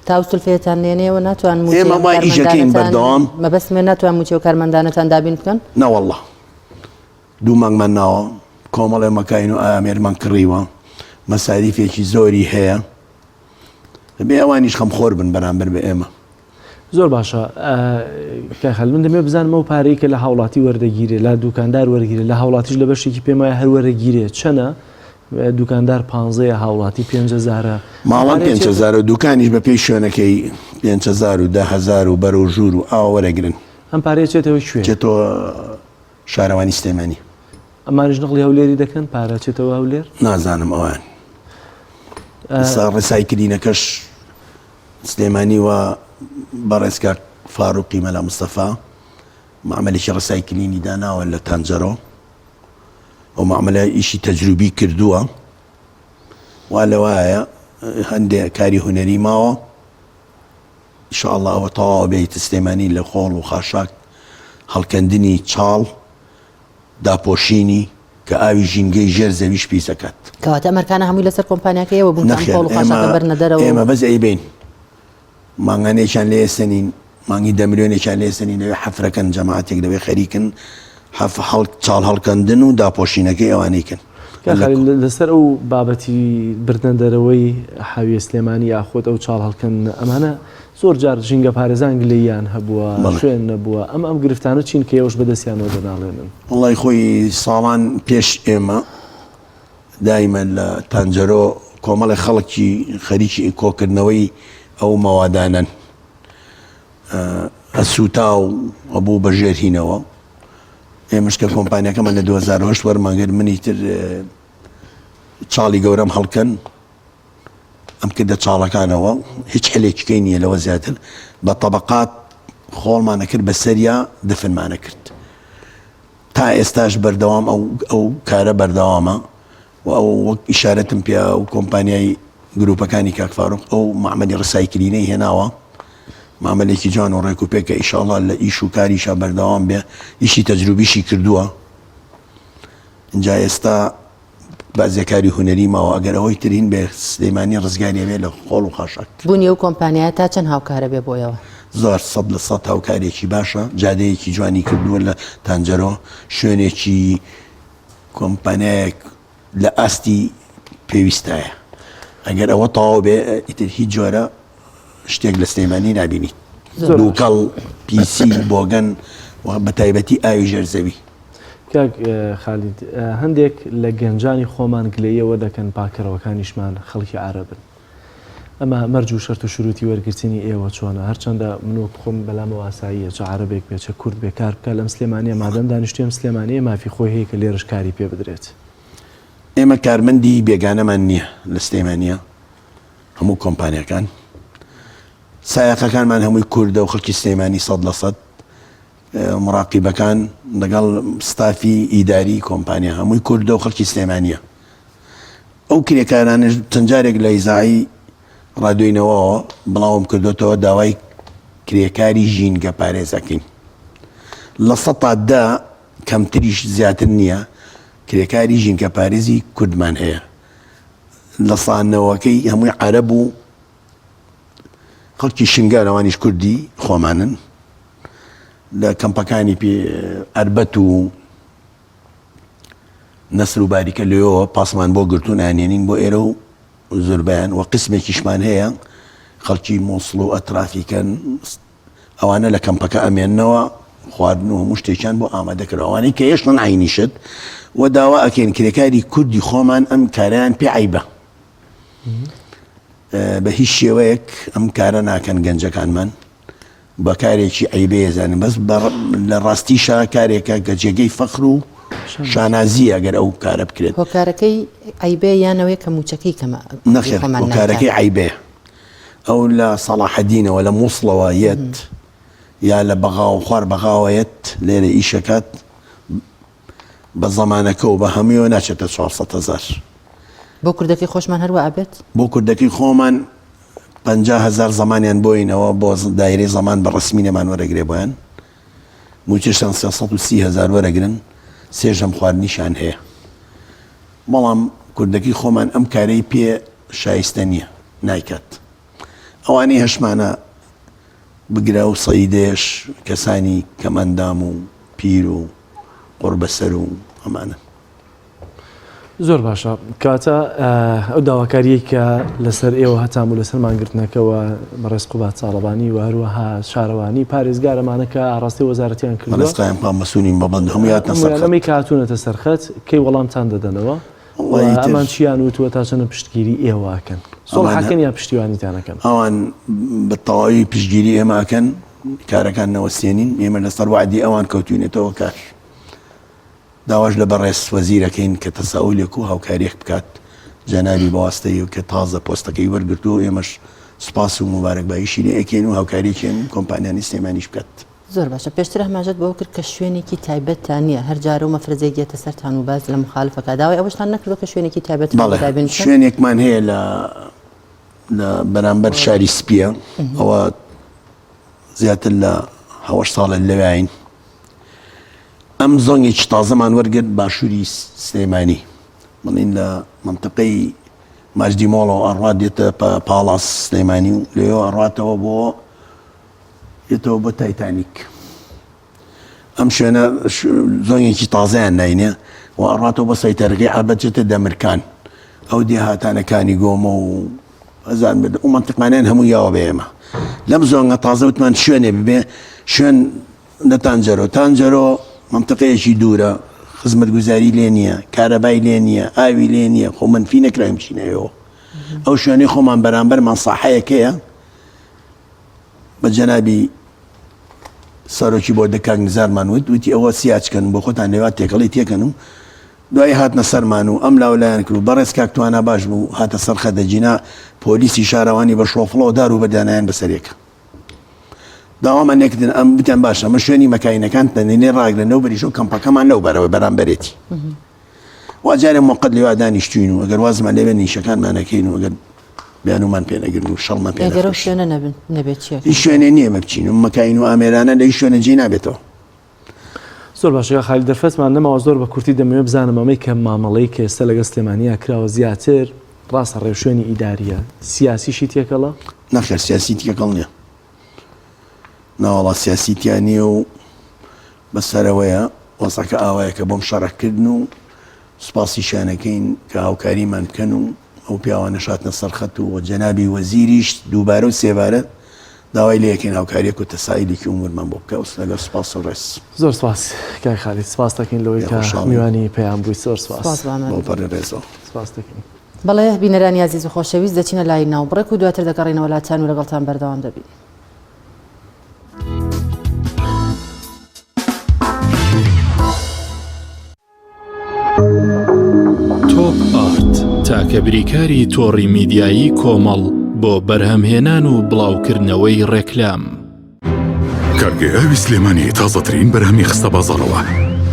تا ئەو سولفەیەتان نێنێەوە ناتوان مووچەی
ئێمە
ئەم
وا ئیشەکەین
کارمەندانەتان
بەردەوام
مەبەستمە ناتوان مووچەی ئەو کارمەندانەتان دابین بکەن
نەوەڵڵا دوو مانگمان ناوە کۆمەڵێ مەکاین و ئامێرمان کڕیوە مەساریفێکی زۆری هەیە دەبێ ئەوانیش خەمخۆر بن بەرامبەر بە ئێمە.
زۆر باشە کاک خالید من دەمەوێت بزانم ئەو پارەی کە لە هاوڵاتی وەردەگیرێ لە دوکاندار وەرگیرێ لە هاوڵاتیش لە بەشێکی پێم وایە هەر وەرەگیرێ چەنە دوکاندار پانزەیە هاوڵاتی پێنج هەزارە
ماڵان
پارەی
پێنج
چێتە
هەزار و دوکانیش بە پێی شوێنەکەی 5000 و 10000 و بەرەو ژوور و ئاوا وەرەگرن.
ئەم پارەیە چێتەوە کوێ؟
چێتەوە شارەوانی سلێمانی.
ئەمانیش نەقلی هەولێری دەکەن پارە چێتەوە هەولێر؟
نازانم ئەوان ئێستا ڕیسایکلینەکەش سلێمانی و بەڕێز کاک فاروقی مەلا مستەفا معمەلێکی ڕیسایکلینی داناوە لە تانجەرۆ ئەو معمەلە ئیشی تەجروبی کردووە وا لەوایە هەندێ کاری هونەری ماوە ان شاء اللە ئەوە تەواو بێیتە سلێمانی لە خۆڵ و خاشاک هەڵکەندنی چاڵ داپۆشینی کە ئاوی ژینگەی ژێر زەویش پیس ئەکات.
کەواتە ئەم ئەرکانە هەمووی لەسەر کۆمپانیاکەی ئێوە بوون کە ئەم
نەخێر
خۆڵ و خاشاکە
ئێمە
بەرنە دەرەوە و.
ئێمە بەس ئەیبەین مانگانەیەکیان لێ ئەسەنین مانگی دە ملیۆنێکیان لێ ئەسەنین لەوێ حەفرەکەن جەماعەتێک لەوێ خەریکن حەف هەڵ چاڵ هەڵکەندن و داپۆشینەکەی ئەوانەی کەن.
کاک خالید لەسەر ئەو بابەتی بردنە دەرەوەی حاویە سلێمانی یاخود ئەو چاڵ هەڵکەندنە ئەمانە زۆر جار ژینگە پارێزان گلەییان هەبووە شوێن نەبووە ئەم ئەم گرفتانە چین کە ئێوەش بەدەستیانەوە دەناڵێنن؟
وەڵای خۆی ساڵان پێش ئێمە دایمە لە تانجەرۆ کۆمەڵی خەڵکی خەریکی کۆکردنەوەی ئەو مەوادانەن ئەسووتا و ئەبوو بە ژێر هینەوە ئێمەش کە کۆمپانیەکەمان لە 2008 وەرمان گرت منی تر چاڵی گەورەم هەڵکەن ئەم کردە چاڵەکانەوە هیچ حلێکیکەی نییە لەوە زیاتر بە تەبقات خۆڵمانە کرد بە سەریا دفنمانە کرد تا ئێستاش بەردەوام ئەو ئەو کارە بەردەوامە و ئەو وەک ئیشارەتم پێ ئەو کۆمپانیای گروپەکانی کاک فاروق ئەو مەعمەلی ڕیسایکلینەی هێناوە مامەلێکی جوان و ڕێک و پێکە ئیشاڵا لە ئیش و کاریشا بەردەوام بێ ئیشی تەجروبیشی کردووە اینجا ئێستا بەزێ کاری هونەری ماوە ئەگەر ئەوەی ترین بێ سلەیمانی ڕزگاری بێ لە خۆڵ و خاشاک.
بوونی ئەو کۆمپانیایە تا چەند هاوکارە بێ بۆ ئێوە؟
زۆر 100% هاوکارێکی باشە جادەیەکی جوانی کردووە لە تانجەرۆ شوێنێکی کۆمپانیایەک لە ئاستی پێویستایە ئەگەر ئەوە تەواو بێ ئیتر هیچ جۆرە شتێک لە سلێمانی نابینیت دووکەڵ پیسی بۆگەن و بە تایبەتی ئاوی ژێر زەوی.
کاک خالید هەندێک لە گەنجانی خۆمان گلەییەوە دەکەن پاککەرەوەکانیشمان خەڵکی عەرەبن ئەمە مەرج و شەرت و شروتی وەرگرتنی ئێوە چۆنە؟ هەرچەندە من وەک خۆم بەلامەوە ئاساییە چ عەرەبێک بێ چ کورد بێ کار بکا لەم سلێمانیە مادەم دانیشتوی ئەم سلێمانیە مافی خۆی هەیە کە لێرەش کاری پێ بدرێت.
ئێمە کارمەندی بێگانەمان نییە لە سلێمانیە هەموو کۆمپانیاکان سایەقەکانمان هەمووی کوردە و خەڵکی سلێمانی 100% مراقیبەکان لەگەڵ ستافی ئیداری کۆمپانیا هەمووی کوردە و خەڵکی سلێمانیە ئەو کرێکارانەش چەند جارێک لە ئیزاعی ڕادیۆی نەواوە بڵاوم کردوێتەوە داوای کرێکاری ژینگە پارێز ئەکەین 10% کەمتریش زیاتر نییە کرێکاری ژینگە پارێزی کوردمان هەیە لە سانەوەکەی هەمووی عەرەب و خەڵکی شنگال ئەوانیش کوردی خۆمانن لە کەمپەکانی پێ ئەربەت و نەسر و باریکە لێەوە پاسمان بۆ گرتوون ئەیانهێنین بۆ ئێرە و زۆربیان و قسمێکیشمان هەیە خەڵکی مووسڵ و ئەترافیکەن ئەوانە لە کەمپەکە ئەمێننەوە خواردن و هەموو شتێکیان بۆ ئامادە کراوە ئەوانەی کە هێشتن عینیشت و داوا ئەکەین کرێکاری کوردی خۆمان ئەم کاریان پێ عیبە بە هیچ شێوەیەک ئەم کارە ناکەن گەنجەکانمان بە کارێکی عەیبەیە زانن بەس لە ڕاستیشا کارێکە کە جێگەی فەخر و شانازییە گەر ئەو کارە بکرێت.
هۆکارەکەی عەیبەیە یان ئەوەیە کە مووچەکەی کەمە؟
نەخێر هۆکارەکەی عەیبەیە. ئەو لە سەڵاحەدینەوە لە مووسڵەوە یەت یا لە بەغا و خوار بەغاوە یەت لێرە ئیشەکات بە زەمانەکە و بە هەموویەوە ناچێتە 400 هەزار.
بۆ کوردەکەی خۆشمان هەر وا ئەبێت؟
بۆ کوردەکەی خۆمان 50 هەزار زەمانیان بۆینەوە بۆ دایرەی زەمان بە ڕەسمی لێمان وەرەگرێ بۆیان مووچەشیان 330 هەزار وەرەگرن سێ ژەم خواردنیشیان هەیە بەڵام کوردەکەی خۆمان ئەم کارەی پێ شایستە نییە نایکات ئەوانەی هەشمانە بگرە و سەیدەیەش کەسانی کەمئەندام و پیر و قوڕبەسەر و ئەمانەن.
زۆر باشە کاتە ئەو داواکاریەی کە لەسەر ئێوە هەتان بوو لەسەر مانگرتنەکەوە بەڕێز قوباد تاڵەبانی و هەروەها شارەوانی پارێزگار ئەمانە کە ئاڕاستەی وەزارەتیان کردووە
بەڕێز قایمقام مەسوولین بەڵێ هەموویان هاتنە سەر خەت.
ئەمەی کە هاتوونەتە سەر خەت کەی وەڵامتان دەدەنەوە
وەڵڵاهی تر.
ئەمان چیان وتووە تا چەنە پشتگیری ئێوە ئەکەن؟ سوڵح ئەکەن یان پشتیوانیتان ئەکەن؟
ئەوان بە تەواوی پشتگیری ئێمە ئەکەن، کارەکان نەوەستێنین، ئێمە لەسەر وەعدی ئەوان کەوتوینەتەوە کار. داواش لە بەڕێز وەزیر ئەکەین کە تەساهولێک و هاوکاریەک بکات جەنابی بەواستەی کە تازە پۆستەکەی وەرگرتووە ئێمەش سوپاس و موبارەکباییشی لێ ئەکەین و هاوکاریەکی ئەم کۆمپانیانەی سلێمانیش بکات.
زۆر باشە پێشتر ئاماژەت بەوە کرد کە شوێنێکی تایبەتتان نییە هەر جارە و مەفرەزێک یەتە سەرتان و باس لە مخالفەکە داوای ئەوەشتان نەکردووە کە شوێنێکی تایبەتتان بۆ
بەڵێ
دابین بکەن؟
شوێنێکمان هەیە لە. لە بەرامبەر شاری سپیە ئەوە زیاتر لە هەوەش ساڵە لەوین ئەم زۆنگێکی تازەمان وەرگرت باشووری سلێمانی بڵین لە منطقەی ماجدی مۆڵەوە ئەڕات دێتە پاڵاس سلێمانی و لەوێوە ئەڕاتەوە بۆ دێتەوە بۆ تایتانیک ئەم شوێنە زۆنگێکی تازەیان ناینێ و ئەڕاتەوە بە سەیتەرەکەی عەربەت چێتە دەمرکان ئەو دێهاتانەکانی گۆمە و ئەزان و منطقانیان هەموو یاوە بە ئێمە لەم زۆنگە تازە وتمان شوێنێ ببێ شوێن لە تانجەرۆ تانجەرۆ منطقەیەکی دوورە خزمەتگوزاری لێ نییە کارەبای لێ نییە ئاوی لێ نییە خۆ منفی نەکراوین بچینەوە ئەو شوێنەی خۆمان بەرامبەرمان ساحەیەکەیە بە جەنابی سەرۆکی بۆردە کاک نزارمان وت وتی ئەوە سیاچکەن بۆ خۆتان لێوا تێکەڵی تێکەن و دوایی هاتنە سەرمان و ئەم لاولایان کرد و بەڕێز کاک توانا باش بوو هاتە سەر خەدەجینا پۆلیسی شارەوانی بە شۆفڵەوە دار و بەردانیان بەسەرێکە داوامان لێکردن ئەم بتیان باشە ئەمە شوێنی مەکاینەکان تەنێ ڕاگرن لەو بەریشە و کەمپەکەمان لەو بەرەوە بەرامبەرێتی وا جارێ مۆقەت لێوا دانیشتوین و ئەگەر وازمان لێبێ نیشەکانمان نەکەین و ئەگەر بیانومان پێ نەگرن و شەڵمان پێ
ئەگەر ئەو شوێنە نەبن نەبێت چیە
هیچ شوێنێ نییە مە بچین و مەکاین و ئامێرانە لە هیچ شوێنە جێی نابێتەوە.
زۆر باشە کاک خالید دەرفەتمان نەماوە زۆر بە کورتی دەمەوێت بزانم ئەمەی کە مامەڵەی کە ئێستا لەگەڵ سلێمانیا کراوە زیاتر ڕاستە ڕێوشوێنی ئیداریە سیاسیشی تێکەڵە؟
نەخێر سیاسی تێکەڵ نییە ناوەڵا سیاسی تیا نییە و بەسەرەوەیە وەزعەکە ئاوایە کە بۆم شەڕکردن و سوپاسیشیانەکەین کە هاوکاریمان بکەن و ئەو پیاوانەش هاتنە سەر خەت و جەنابی وەزیریش دووبارە و سێبارە داوای لێ ئەکەین هاوکاریەک و تەسایلێکی ئومورمان بۆ بکا لەگەڵ سوپاس و ڕێز.
زۆر سوپاس کاک خالید سوپاس دەکەین لەوەی کە میوانی پەیام بوویت زۆر سوپاس.
سوپاس بۆ ئامادەبوونت.
بەوپەڕی ڕێزەوە.
سوپاس دەکەین.
بەڵێ بینەرانی ئازیز و خۆشەویست دەچینە لای ناوبڕێک و دواتر دەگەڕێینەوە لاتان و لەگەڵتان بەردەوام دەبین.
تۆپ ئارت تاکە بریکاری تۆڕی میدیایی کۆمەڵ بۆ بەرهەمهێنان و بڵاوکردنەوەی ڕێکلام.
کارگەی ئاوی سلێمانی تازەترین بەرهەمی خستە بازاڕەوە.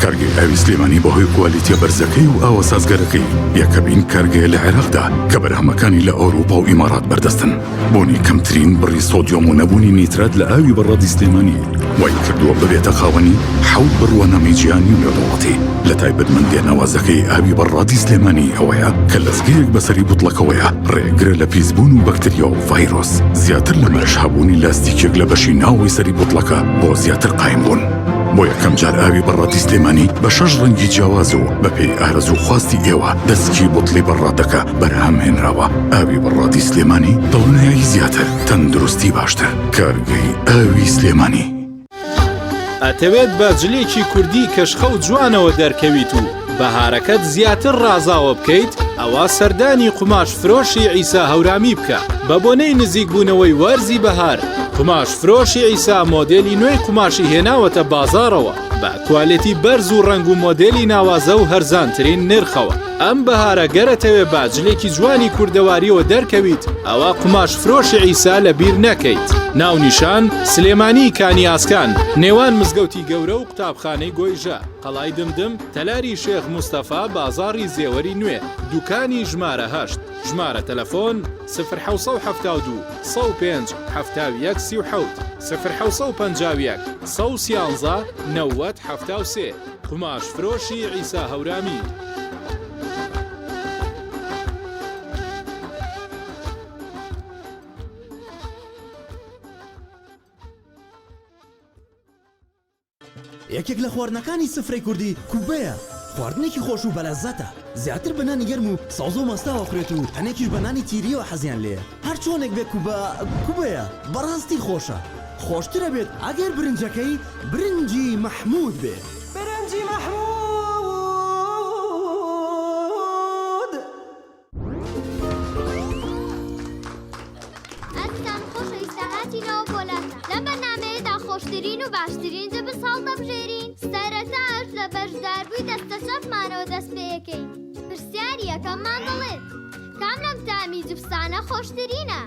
کارگەی ئاوی سلێمانی بەهۆی کوالیتیە بەرزەکەی و ئاوە سازگەرەکەی یەکەمین کارگەیە لە عێراقدا کە بەرهەمەکانی لە ئەوروپا و ئیمارات بەردەستن. بوونی کەمترین بڕی سۆدیۆم و نەبوونی نیترات لە ئاوی بەڕادی سلێمانی وای کردووە ببێتە خاوەنی حەوت بڕوانامەی جیهانی و نێودەوڵەتی. لە تایبەتمەندییە ناوازەکەی ئاوی بەڕادی سلێمانی ئەوەیە کە لەزگەیەک بەسەری بوتڵەکەوەیە ڕێگرە لە پیسبوون و بەکتریا و ڤایرۆس، زیاتر لەمەش هەبوونی لاستیکێک لە بەشی ناوەوەی سەری بوتڵەکە بۆ زیاتر قایمبوون. بۆ یەکەم جار ئاوی بەڕادی سلێمانی بە شەش ڕەنگی جیاواز و بەپێی ئارەزوو خواستی ئێوە دەسکی بوتڵی بەڕادەکە بەرهەم هێنراوە. ئاوی بەڕادی سلێمانی دڵنیایی زیاتر، تەندروستی باشتر. کارگەی ئاوی سلێمانی.
ئەتەوێت بە جلێکی کوردی کەشخە و جوانەوە دەرکەویت و بەهارەکەت زیاتر ڕازاوە بکەیت ئەوا سەردانی قوماش فرۆشی عیسا هەورامی بکە بە بۆنەی نزیکبوونەوەی وەرزی بەهار قوماش فرۆشی عیسا مۆدێلی نوێی قوماشی هێناوەتە بازاڕەوە بە کوالێتی بەرز و ڕەنگ و مۆدێلی ناوازە و هەرزانترین نرخەوە ئەم بەهارە گەر ئەتەوێ بە جلێکی جوانی کوردەواریەوە دەرکەویت ئەوا قوماش فرۆشی عیسا لە بیر نەکەیت. ناونیشان، سلێمانی کانی ئاسکان، نێوان مزگەوتی گەورە و قوتابخانەی گۆیژە، قەڵای دمدم، تەلاری شێخ مستەفا، بازاڕی زێوەری نوێ، دوکانی ژمارە هەشت، ژمارە تەلەفۆن، سفر 772 105 71 37، سفر 751 113 90 73. قوماش فرۆشی عیسا هەورامی.
یەکێک لە خواردنەکانی سفرەی کوردی کوبەیە، خواردنێکی خۆش و بەلەززەتە، زیاتر بە نانی گەرم و سەوزە و ماستاوە ئەخورێت و هەنێکیش بە نانی تیرییەوە حەزیان لێیە، هەرچۆنێک بێ کوبە کوبەیە، بەڕاستی خۆشە، خۆشتر ئەبێت ئەگەر برنجەکەی برنجی مەحمود بێ.
برنجی مەحمود.
ئازیزان خۆشەویستە هاتینەوە بۆ لاتان لەم بەرنامەیەدا خۆشترین و باشترین جبس هەڵدەبژێرین سەرەتاش لە بەشداربووی دەستە چەپمانەوە دەست پێیەکەین پرسیاری یەکەممان دەڵێت کام لەم تامی جبسانە خۆشترینە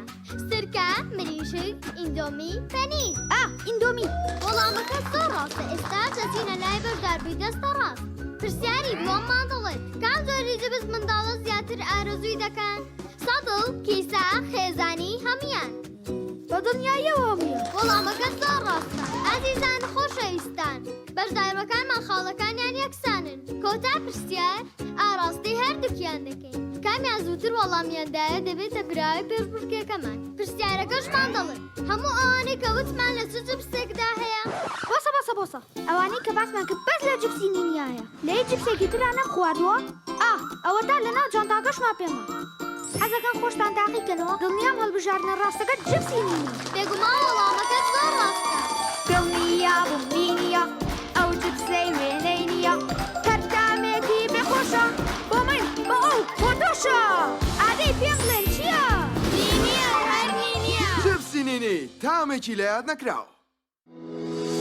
سرکە مریشک ئیندۆمی پەنیر
ئا ئیندۆمی.
وەڵامەکە زۆر ڕاستە ئێستا دەچینە لای بەشداربووی دەستە ڕاست پرسیاری دووەممان دەڵێت کام جۆری جبس منداڵە زیاتر ئارەزووی دەکەن؟ سەتڵ، کیسە، خێزانی، هەموویان.
بە دڵنیاییەوە هەموویان.
وەڵامەکە زۆر ڕاستە. ئازیزان خۆشەویستان، بەشداربەکانمان خاڵەکانیان یەکسانن. کۆتا پرسیار ئاڕاستەی هەردووکیان دەکەین. کامیان زووتر وەڵامیان دایە دەبێتە براوەی پێشبڕکێکەمان. پرسیارەکەشمان دەڵێت، هەموو ئەوانەی کە وتمان لە چ جپسێکدا هەیە؟
بۆسە بۆسە بۆسە ئەوانەی کە باسمان کرد بەس لە جپسی نینیایە لە هیچ جپسێکی ترا نەمخواردووە ئاه ئەوەتا لەناو جانتاکەشما پێمە حەزەکەن خۆشتان تاقی کەنەوە دڵنیام هەڵبژاردنە ڕاستەکە جپسی نینی.
بێگومان وەڵامەکەت زۆر ڕاستە.
دڵنیابووم نینیە ئەو جپسەی وێنەی نییە هەر تامێکی بێ خۆشە بۆ من بۆ ئەو بۆ تۆشە ئادەی پێم بڵێن چییە؟
نینیە و هەر نینیە.
جپسی نینی تامێکی لەیاد نەکراو.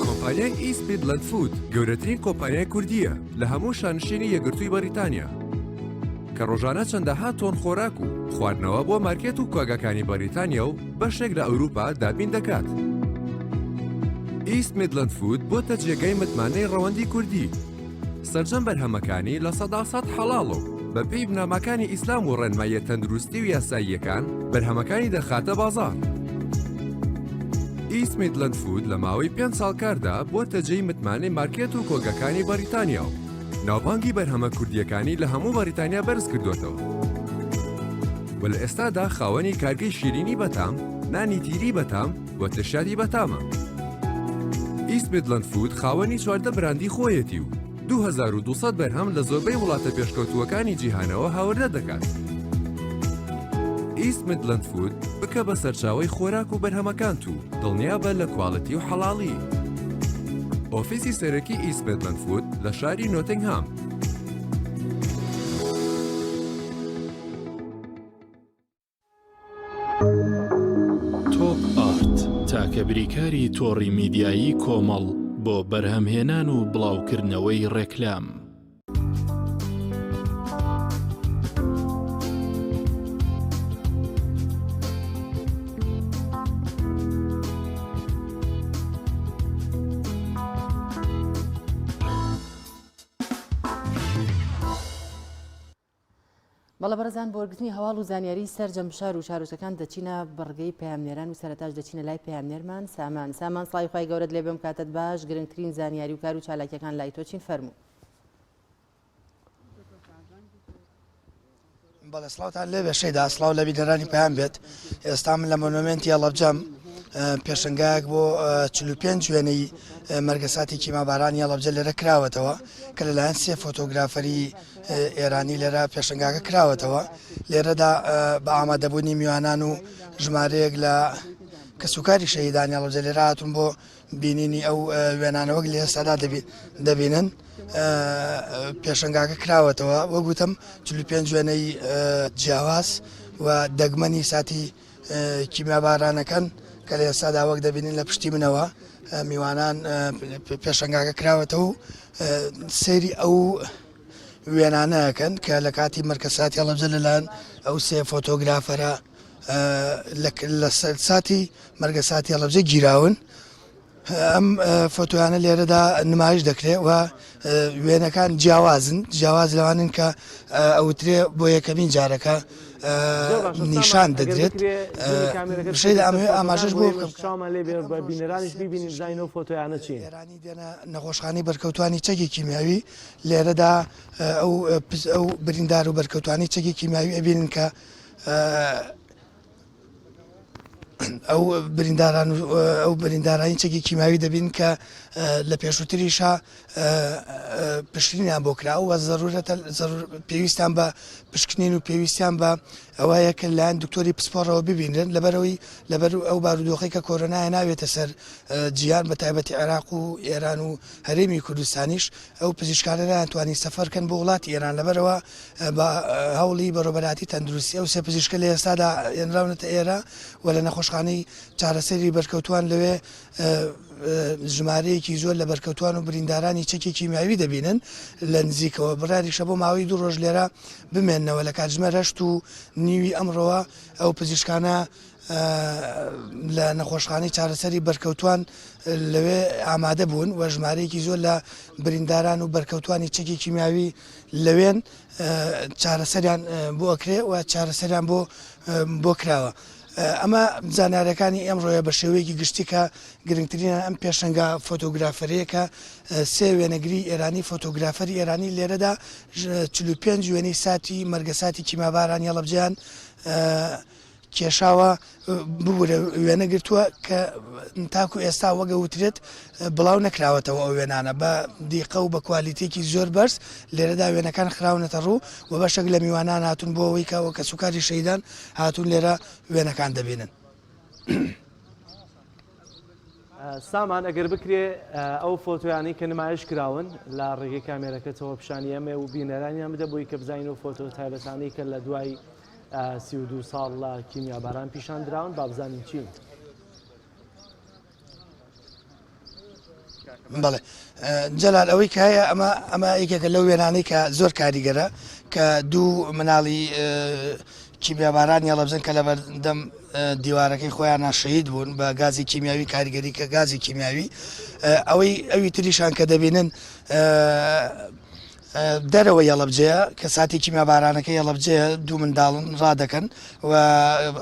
کۆمپانیای ئیست میدلەند فود گەورەترین کۆمپانیای کوردییە لە هەموو شانشینی یەکگرتووی بەریتانیا کە ڕۆژانە چەندەها تۆن خۆراک و خواردنەوە بۆ مارکێت و کۆگاکانی بەریتانیا و بەشێک لە ئەوروپا دابین دەکات. ئیست میدلەند فود بۆتە جێگای متمانەی ڕەوەندی کوردی. سەرجەم بەرهەمەکانی 100% حەڵاڵە و بەپێی بنەماکانی ئیسلام و ڕێنماییە تەندروستی و یاساییەکان بەرهەمەکانی دەخاتە بازاڕ. ئیست میدلەند فود لە ماوەی پێنج ساڵ کاردا بۆتە جێی متمانەی مارکێت و کۆگەکانی بەریتانیا و ناوبانگی بەرهەمە کوردییەکانی لە هەموو بەریتانیا بەرز کردووەتەوە و لە ئێستادا خاوەنی کارگەی شیرینی بەتام، نانی تیری بەتام و ترشیاتی بەتامە. ئیست میدلەند فود خاوەنی 14 براندی خۆیەتی و 2200 بەرهەم لە زۆربەی وڵاتە پێشکەوتووەکانی جیهانەوە هاوردە دەکات. ئیست میدلەند فود بکە بە سەرچاوەی خۆراک و بەرهەمەکانت و دڵنیابە لە quality و حەڵاڵی. ئۆفیسی سەرەکی ئیست میدلەند فود لە شاری نۆتنگهام.
تۆپ ئارت تاکە بریکاری تۆڕی میدیایی کۆمەڵ بۆ بەرهەمهێنان و بڵاوکردنەوەی ڕێکلام.
بەڵێ بەڕێزان بۆ وەرگرتنی هەواڵ و زانیاری سەرجەم شار و شارۆچکەکان دەچینە بڕگەی پەیامنێران و سەرەتاش دەچینە لای پەیامنێرمان سامان سامان سڵاوی خوای گەورەت لێ بێم کاتت باش گرنگترین زانیاری و کار و چالاکیەکان لای تۆ چین فەرموو.
بەڵێ سڵاوتان لێبێ شەیدا سڵاو لە بینەرانی پەیام بێت ئێستا من لە مۆنۆمێنتی هەڵەبجەم پێشنگایەک بۆ 45 وێنەی مەرگەساتی کیمابارانی هەڵەبجە لێرە کراوەتەوە کە لەلایەن سێ فۆتۆگرافەری ئێرانی لێرە پێشنگاکە کراوەتەوە لێرەدا بە ئامادەبوونی میوانان و ژمارەیەک لە کەسوکاری شەهیدانی هەڵەبجە لێرە هاتوون بۆ بینینی ئەو وێنانە وەک لە ئێستادا دەبینن پێشنگاکە کراوەتەوە وەک وتم 45 وێنەی جیاواز و دەگمەنی ساتی کیمیابارانەکەن کە لە ئێستادا وەک دەبینین لە پشتی منەوە میوانان پێشنگاکە کراوەتەوە و سەیری ئەو وێنانەکەن کە لە کاتی مەرکەساتی هەڵەبجە لەلایەن ئەو سێ فۆتۆگرافەرە لە ساتی مەرگەساتی هەڵەبجە گیراون. ئەم فۆتۆیانە لێرەدا نمایش دەکرێت و وێنەکان جیاوازن جیاواز لەوانن کە ئەوترێ بۆ یەکەمین جارەکە نیشان دەدرێت ئاماژەش بۆ
چاومان لێ بێ بینەرانیش ببینین بزانین ئەو فۆتۆیانە چین.
ئێرانی دێنە نەخۆشخانەی بەرکەوتوانی چەکی کیمیاوی لێرەدا ئەو ئەو بریندار و بەرکەوتوانی چەکی کیمیاوی ئەبینن کە ئەو برینداران و ئەو بریندارانی چەکی کیماوی دەبین کە لە پێشووتریشا پشکنینیان بۆ کرا و زەرورەتە پێویستیان بە پشکنین و پێویستیان بە ئەوەیە کە لایەن دکتۆری پسپۆڕەوە ببینرن لەبەرەوەی لەبەر ئەو بارودۆخی کە کۆرۆنایە ناوێتە سەر جیهان بە تایبەتی عێراق و ئێران و هەرێمی کوردستانیش ئەو پزیشکانە نەیانتوانی سەفەر کەن بۆ وڵاتی ئێران لەبەرەوە بە هەوڵی بەڕێوەبەرایەتی تەندروستی ئەو سێ پزیشکە لە ئێستادا هێنراونەتە ئێرە و لە نەخۆشخانەی چارەسەری بەرکەوتوان لەوێ ژمارەیەکی زۆر لە بەرکەوتوان و بریندارانی چەکی کیمیاوی دەبینن لە نزیکەوە بڕیاریشە بۆ ماوەی دوو ڕۆژ لێرە بمێننەوە لە کاتژمێر هەشت و نیوی ئەمڕۆوە ئەو پزیشکانە. لە نەخۆشخانەی چارەسەری بەرکەوتوان لەوێ ئامادە بوون و ژمارەیەکی زۆر لە برینداران و بەرکەوتوانی چەکی کیمیاوی لەوێن چارەسەریان بۆ ئەکرێ و چارەسەریان بۆ بۆ کراوە. ئەمە زانیاریەکانی ئەمڕۆیە بە شێوەیەکی گشتی کە گرنگترینیان ئەم پێشەنگا فۆتۆگرافەرەیە کە سێ وێنەگری ئێرانی فۆتۆگرافەری ئێرانی لێرەدا 45 وێنەی ساتی مەرگەساتی کیمیابارانی هەڵەبجەیان کێشاوە ببورە وێنە گرتووە کە تاکو ئێستا وەگە وترێت بڵاو نەکراوەتەوە ئەو وێنانە بە دیقە و بە کوالیتێکی زۆر بەرز لێرەدا وێنەکان خراونەتە ڕوو و بەشێک لە میوانان هاتوون بۆ ئەوەی کە کەسوکاری شەهیدان هاتوون لێرە وێنەکان دەبینن.
سامان ئەگەر بکرێ ئەو فۆتۆیانەی کە نمایش کراون لە ڕێگەی کامێرەکەتەوە پیشانی ئەمێ و بینەرانیان بدە بۆی کە بزانین و فۆتۆ تایبەتانەی کە لە دوای 32 ساڵ لە کیمیاباران پیشان دراون با بزانین چین.
بەڵێ جەلال ئەوەی کە هەیە ئەمە ئەمە یەکێکە لەو وێنانەی کە زۆر کاریگەرە کە دوو مناڵی کیمیابارانی هەڵەبجەن کە لەبەردەم دیوارەکەی خۆیانە شەهید بوون بە گازی کیمیاوی کاریگەری کە گازی کیمیاوی ئەوەی ئەوی تریشان کە دەبینن دەرەوەی هەڵەبجەیە کە ساتی کیمیابارانەکەی هەڵەبجەیە دوو منداڵن ڕادەکەن و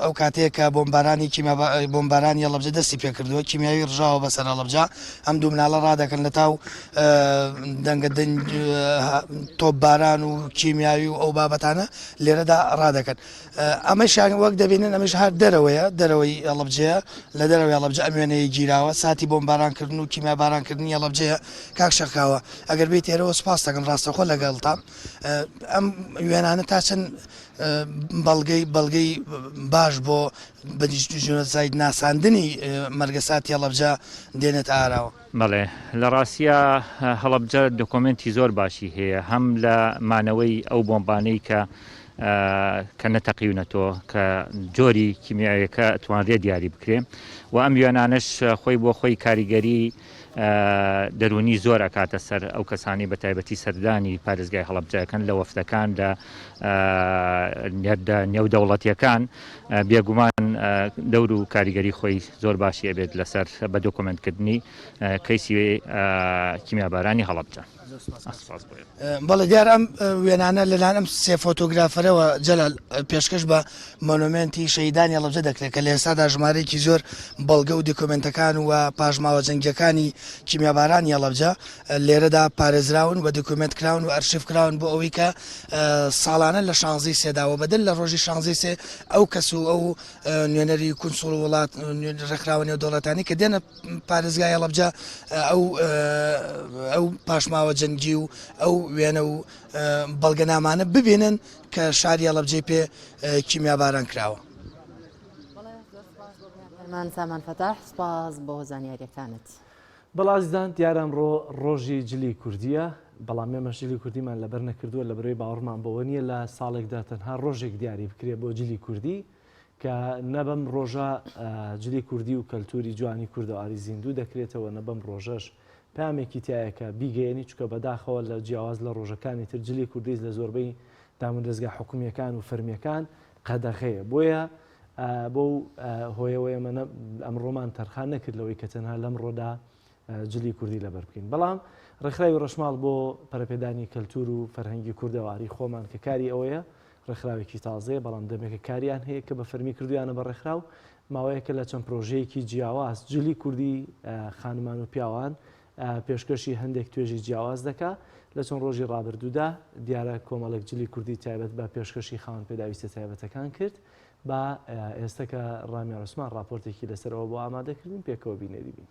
ئەو کاتەیە کە بۆمبارانی کیمیا بۆمبارانی هەڵەبجە دەستی پێکردووە کیمیاوی ڕژاوە بەسەر هەڵەبجە ئەم دوو مناڵە ڕادەکەن لە تاو دەنگە دەنگ تۆپباران و کیمیاوی و ئەو بابەتانە لێرەدا ڕادەکەن ئەمەشیان وەک دەبینن ئەمەش هەر دەرەوەیە دەرەوەی هەڵەبجەیە لە دەرەوەی هەڵەبجە ئەم وێنەیە گیراوە ساتی بۆمبارانکردن و کیمیابارانکردنی هەڵەبجەیە کاک شەقاوە ئەگەر بێیت ئێرەوە سوپاس دەکەم ڕاستەوخۆ لەگەڵتام ئەم وێنانە تا چەند بەڵگەی بەڵگەی باش بۆ بە جینۆساید ناساندنی مەرگەساتی هەڵەبجە دێنێتە ئاراوە؟
بەڵێ لە ڕاستیا هەڵەبجە دۆکۆمێنتی زۆر باشی هەیە هەم لە مانەوەی ئەو بۆمبانەی کە کە نەتەقیونەتەوە کە جۆری کیمیاویەکە توانرێ دیاری بکرێ و ئەم وێنانەش خۆی بۆ خۆی کاریگەری دەروونی زۆر ئەکاتە سەر ئەو کەسانی بە تایبەتی سەردانی پارێزگای هەڵەبجەکەن لە وەفدەکان لە نێردە نێودەوڵەتیەکان بێگومان دەور و کاریگەری خۆی زۆر باشی ئەبێت لەسەر بە دۆکۆمێنتکردنی کەیسی کیمیابارانی هەڵەبجە.
بەڵێ دیار ئەم وێنانە لەلایەن ئەم سێ فۆتۆگرافەرەوە جەلال پێشکەش بە مۆنۆمێنتی شەهیدانی هەڵەبجە دەکرێت کە لە ئێستادا ژمارەیەکی زۆر بەڵگە و دیکۆمێنتەکان و پاشماوە جەنگیەکانی کیمیابارانی هەڵەبجە لێرەدا پارێزراون و دیکۆمێنت کراون و ئەرشیف کراون بۆ ئەوەی کە ساڵانە لە شانزەی سێدا و بەدەر لە ڕۆژی شانزەی سێ ئەو کەس و ئەو نوێنەری کونسوڵ وڵات ڕێکخراوە نێودەوڵەتانی کە دێنە پارێزگای هەڵەبجە ئەو ئەو پاشماوە جەنگی و ئەو وێنە و بەڵگەنامانە ببینن کە شاری هەڵەبجەی پێ کیمیاباران کراوە.
فەرمان سامان فەتاح سپاس بۆ زانیاریەکانت.
بەڵێ ئازیزان دیارە ئەمڕۆ ڕۆژی جلی کوردیە بەڵام ئێمەش جلی کوردیمان لەبەر نەکردووە لەبەرەوەی باوەڕمان بەوە نییە لە ساڵێکدا تەنها ڕۆژێک دیاری بکرێ بۆ جلی کوردی کە نە بەم ڕۆژە جلی کوردی و کەلتوری جوانی کوردەواری زیندوو دەکرێتەوە نە بەم ڕۆژەش پامێکی تایە کە بیگەیەنی چکە بەداخەوە لە جیاواز لە ڕۆژەکانی تر جلی کوردیش لە زۆربەی دامودەزگا حکومییەکان و فەرمییەکان قەدەغەیە بۆیە بەو هۆیەوە ئێمە ئەمڕۆمان تەرخان نەکرد لەوەی کە تەنها لەمڕۆدا جلی کوردی لەبەر بکەین بەڵام ڕێکخراوی ڕەشماڵ بۆ پەرەپێدانی کەلتور و فەرهەنگی کوردەواری خۆمان کە کاری ئەوەیە ڕێکخراوێکی تازەیە بەڵام دەمێکە کاریان هەیە کە بە فەرمی کردویانە بە ڕێکخراو ماوەیەکە لە چەند پرۆژەیەکی جیاواز جلی کوردی خانمان و پیاوان پێشکەشی هەندێک توێژی جیاواز دەکا لە چەند ڕۆژی ڕابردوودا دیارە کۆمەڵێک جلی کوردی تایبەت بە پێشکەشی خاوەن پێداویستە تایبەتەکان کرد با ئێستا کە ڕامیار عوسمان ڕاپۆرتێکی لەسەر ئەوە بۆ ئامادەکردین پێکەوە بینەری بین.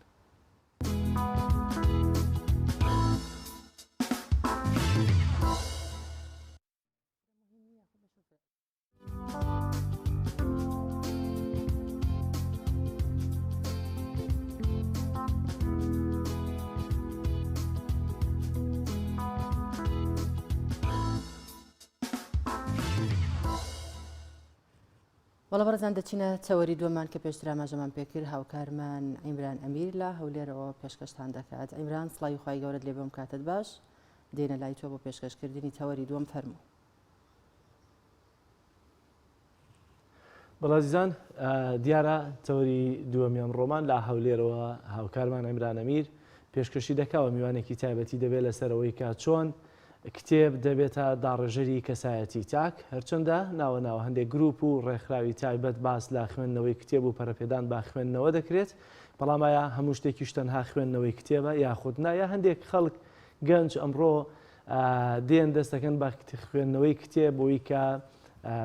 بەڵێ بەڕێزان دەچینە تەوەری دووەمان کە پێشتر ئاماژەمان پێکرد هاوکارمان عیمران ئەمیر لە هەولێرەوە پێشکەشتان دەکات عیمران سڵاوی خوای گەورەت لێ بم کاتت باش دێنە لای تۆ بۆ پێشکەشکردنی تەوەری دووەم فەرموو.
بەڵێ ئازیزان دیارە تەوەری دووەمی ئەمڕۆمان لە هەولێرەوە هاوکارمان عیمران ئەمیر پێشکەشی دەکا و میوانێکی تایبەتی دەبێت لەسەر ئەوەی کە چۆن کتێب دەبێتە داڕێژەری کەسایەتی تاک هەرچەندە ناوە ناوە هەندێک گروپ و ڕێکخراوی تایبەت باس لە خوێندنەوەی کتێب و پەرەپێدان بە خوێندنەوە دەکرێت بەڵام ئایا هەموو شتێکیش تەنها خوێندنەوەی کتێبە یاخود نا یا هەندێک خەڵک گەنج ئەمڕۆ دێن دەست دەکەن بە خوێندنەوەی کتێب بۆی کە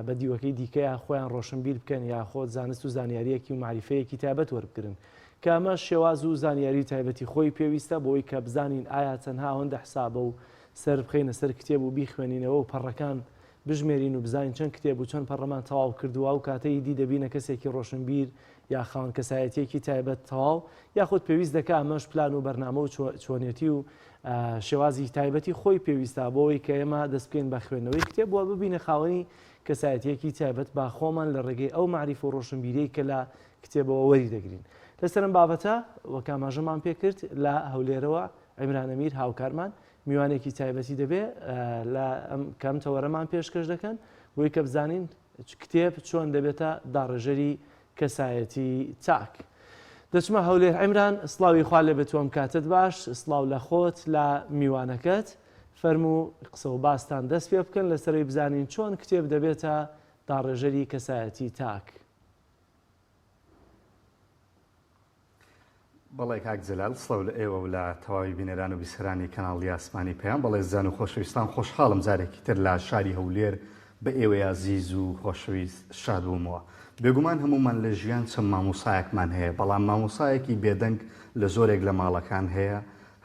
بە دیوەکەی دیکەیان خۆیان ڕۆشنبیر بکەن یاخۆد زانست و زانیاریەکی و مەعریفەیەکی تایبەت وەربگرن کە ئەمە شێواز و زانیاری تایبەتی خۆی پێویستە بۆی کە بزانین ئایا تەنها ئەوەندە حسابە و سەر بخەینە سەر کتێب و بیخوێنینەوە و پەڕەکان بژمێرین و بزانین چەند کتێب و چەند پەڕەمان تەواو کردووە ئەو کاتە ئیدی دەبینە کەسێکی ڕۆشنبیر یا خاوەن کەسایەتیەکی تایبەت تەواو یاخود پێویست دەکا ئەمەش پلان و بەرنامە و چۆنێتی و شێوازی تایبەتی خۆی پێویستە بۆ ئەوەی کە ئێمە دەست بکەین بە خوێندنەوەی کتێب و ببینە خاوەنی کەسایەتیەکی تایبەت بە خۆمان لە ڕێگەی ئەو مەعریفە و ڕۆشنبیریەی کە لە کتێبەوە وەری دەگرین. لەسەر ئەم بابەتە وەک ئاماژەمان پێکرد لە هەولێرەوە عیمران ئەمیر هاوکارمان میوانێکی تایبەتی دەبێ لە ئەم کەم تەوەرەمان پێشکەش دەکەن بۆی کە بزانین کتێب چۆن دەبێتە داڕێژەری کەسایەتی چاک. دەچمە هەولێر عیمران سڵاوی خوا لێ بێت ئەم کاتت باش سڵاو لە خۆت لە میوانەکەت فەرموو قسە و باستان دەست پێ بکەن لەسەرەوەی بزانین چۆن کتێب دەبێتە داڕێژەری کەسایەتی تاک.
بەڵێ کاک جەلال سڵاو لە ئێوە و لە تەواوی بینەران و بیسەرانی کەناڵی ئاسمانی پەیام بەڵێزان و خۆشەویستان خۆشحاڵم جارێکی تر لە شاری هەولێر بە ئێوەی ئازیز و خۆشەویست شاد بوومەوە. بێگومان هەموومان لە ژیان چەند مامۆسایەکمان هەیە، بەڵام مامۆسایەکی بێدەنگ لە زۆرێک لە ماڵەکان هەیە،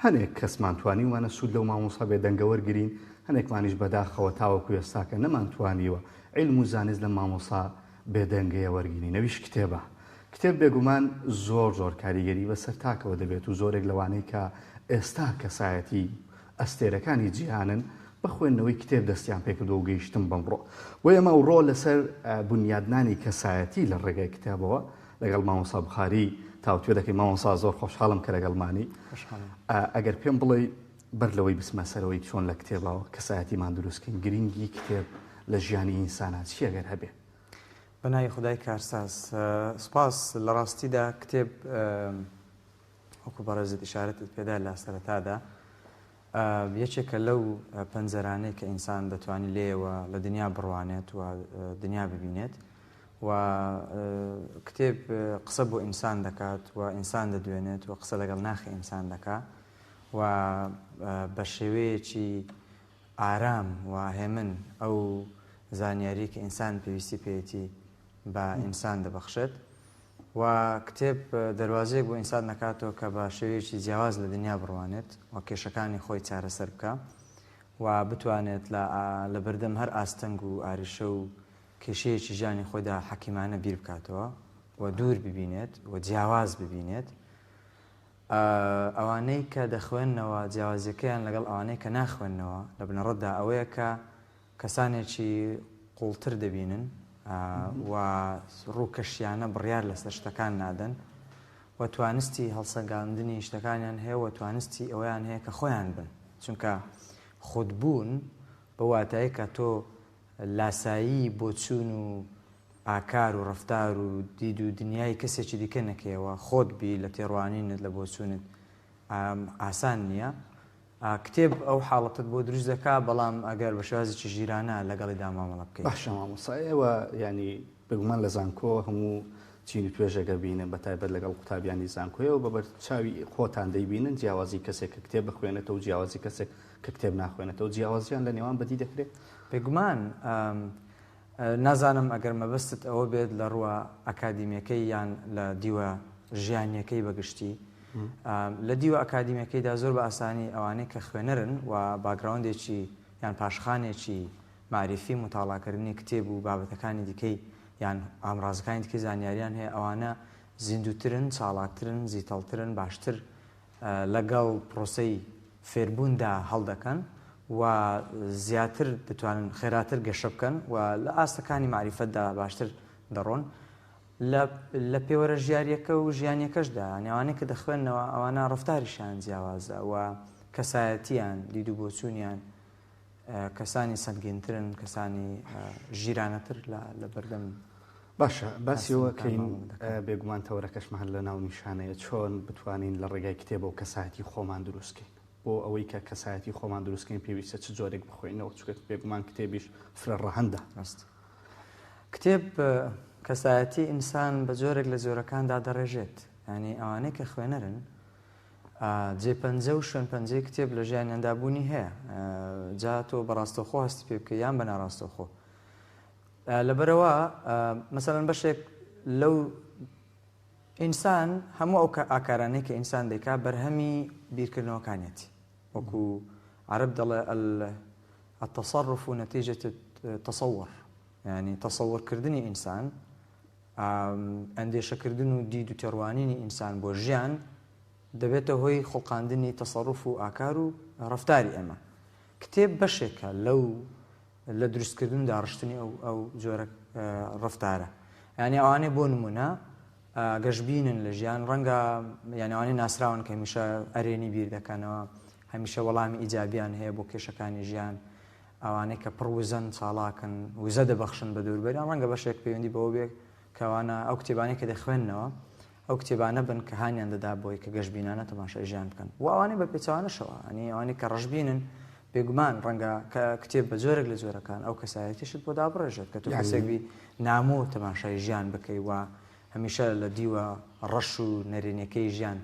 هەنێک کەسمان توانیومانە سوود لەو مامۆسا بێدەنگە وەرگرین، هەنێکمانیش بەداخەوە تاوەکو ئێستاکە نەمانتوانیوە عیلم و زانست لەم مامۆسا بێدەنگەیە وەرگرین، ئەویش کتێبە. کتێب بێگومان زۆر زۆر کاریگەری بەسەر تاکەوە دەبێت و زۆرێک لەوانەی کە ئێستا کەسایەتی ئەستێرەکانی جیهانن بە خوێندنەوەی کتێب دەستیان پێکردووە و گەیشتن بەمڕۆ. بۆیە ئێمە ئەوڕۆ لەسەر بونیادنانی کەسایەتی لە ڕێگای کتێبەوە لەگەڵ مامۆستا بوخاری تاوتوێ دەکەین. مامۆستا زۆر خۆشحاڵم کە لەگەڵمانی. ئەگەر پێم بڵێی بەر لەوەی بچمە سەرەوەی چۆن لە کتێبەوە کەسایەتیمان دروست کەین، گرنگی کتێب لە ژیانی ئینسانا چییە گەر هەبێ؟
بە ناوی خودای کارساز. سوپاس. لە ڕاستیدا کتێب وەکو بەڕێزت ئیشارەتت پێدا لە سەرەتادا یەکێکە لەو پەنجەرانەی کە ئینسان دەتوانێت لێیەوە لە دنیا بڕوانێت و دنیا ببینێت و کتێب قسە بۆ ئینسان دەکات و ئینسان دەدوێنێت و قسە لەگەڵ ناخی ئینسان دەکات و بە شێوەیەکی ئارام و هێمن ئەو زانیاری کە ئینسان پێویستی پێیەتی بە ئینسان دەبەخشێت و کتێب دەروازەیەک بۆ ئینسان دەکاتەوە کە بە شێوەیەکی جیاواز لە دنیا بڕوانێت و کێشەکانی خۆی چارەسەر بکا و بتوانێت لە لە بەردەم هەر ئاستەنگ و ئاریشە و کێشەیەکی ژیانی خۆیدا حەکیمانە بیر بکاتەوە و دوور ببینێت و جیاواز ببینێت. ئەوانەی کە دەخوێننەوە جیاوازیەکەیان لەگەڵ ئەوانەی کە ناخوێننەوە لە بنەڕەتدا ئەوەیە کە کەسانێکی قوڵتر دەبینن و ڕووکەشیانە بڕیار لەسەر شتەکان نادەن و توانستی هەڵسەنگاندنی شتەکانیان هەیە و توانستی ئەوەیان هەیە کە خۆیان بن چونکە خودبوون بە واتای کە تۆ لاسایی بۆچوون و ئاکار و ڕەفتار و دید و دنیای کەسێکی دیکە نەکەیەوە خۆت بی لە تێڕوانینت لە بۆچوونت ئاسان نییە کتێب ئەو حاڵەتەت بۆ دروست دەکا بەڵام ئەگەر بە شێوازێکی ژیرانە لەگەڵیدا مامەڵە بکەیت.
باشە مامۆستا ئێوە یانی بێگومان لە زانکۆ هەموو چین و توێژێک ئەبینن بە تایبەت لەگەڵ قوتابیانی زانکۆ ئێوە بە بەرچاوی خۆتان دەیبینن جیاوازی کەسێک کە کتێب بخوێنێتەوە و جیاوازی کەسێک کە کتێب ناخوێنێتەوە جیاوازیان لە نێوان بەدی دەکرێت؟
بێگومان نازانم ئەگەر مەبەستت ئەوە بێت لە ڕووە ئەکادیمیەکەی یان لە دیوە ژیانیەکەی بە گشتی. لە دیوە ئەکادیمیەکەیدا زۆر بە ئاسانی ئەوانەی کە خوێنەرن و background ێکی یان پاشخانێکی مەعریفی موتاڵاکردنی کتێب و بابەتەکانی دیکەی یان ئامڕازەکانی دیکەی زانیاریان هەیە ئەوانە زیندووترن، چاڵاکترن، زیتەڵترن، باشتر لەگەڵ پرۆسەی فێربووندا هەڵدەکەن و زیاتر دەتوانن خێراتر گەشە بکەن و لە ئاستەکانی مەعریفەتدا باشتر دەڕۆن. لە لە پێوەرە ژیارییەکە و ژیانییەکەشدا یانی ئەوانەی کە دەخوێننەوە ئەوانە ڕەفتاریشیان جیاوازە و کەسایەتییان، دید و بۆچوونیان کەسانی سەنگینترن، کەسانی ژیرانەتر لە لە بەردەم.
باشە باسی ئەوە کەین بێگومان تەوەرەکەشمان هەر لە ناونیشانەیە چۆن بتوانین لە ڕێگای کتێبەوە کەسایەتی خۆمان دروستکەین بۆ ئەوەی کە کەسایەتی خۆمان دروستکەین پێویستە چ جۆرێک بخوێنەوە چونکە بێگومان کتێبیش فرە ڕەهەندە.
ڕاست کتێب کەسایەتی ئینسان بە جۆرێک لە جۆرەکان دادەڕێژێت یانی ئەوانەی کە خوێنەرن جێ پەنجە و شوێن پەنجەی کتێب لە ژیانیاندا بوونی هەیە جا تۆ بە ڕاستەوخۆ هەستی پێ بکەی یان بە ناڕاستەوخۆ لەبەرئەوە مەسەلەن بەشێک لەو ئینسان هەموو ئەو ئاکارانەی کە ئینسان دەیکا بەرهەمی بیرکردنەوەکانیەتی وەکو عەرەب دەڵێ التصرف نتیجە التصور یعنی تەسەورکردنی ئینسان ئەندێشەکردن و دید و تێڕوانینی ئینسان بۆ ژیان دەبێتە هۆی خوڵقاندنی تەسەروف و ئاکار و ڕەفتاری ئێمە کتێب بەشێکە لەو لە دروستکردن و داڕشتنی ئەو ئەو جۆرە ڕەفتارە یانی ئەوانەی بۆ نمونە گەشبینن لە ژیان ڕەنگە یانی ئەوانەی ناسراون کە هەمیشە ئەرێنی بیر دەکەنەوە هەمیشە وەڵامی ئیجابیان هەیە بۆ کێشەکانی ژیان ئەوانەی کە پڕ وزەن چاڵاکن وزە دەبەخشن بە دەوروبەریان ڕەنگە بەشێک پەیوەندی بەوە بێت کەوانە ئەو کتێبانەی کە دەخوێننەوە ئەو کتێبانە بن کە هانیان دەدا بۆی کە گەشبینانە تەماشای ژیان بکەن و ئەوانەی بە پێچەوانەشەوە ئەنی ئەوانەی کە ڕەشبینن بێگومان ڕەنگە کە کتێب بە جۆرێک لە جۆرەکان ئەو کەسایەتیشت بۆ دابڕێژێت کە تۆ کەسێک بی نامۆ تەماشای ژیان بکەی و هەمیشە لە دیوە ڕەش و نەرێنیەکەی ژیان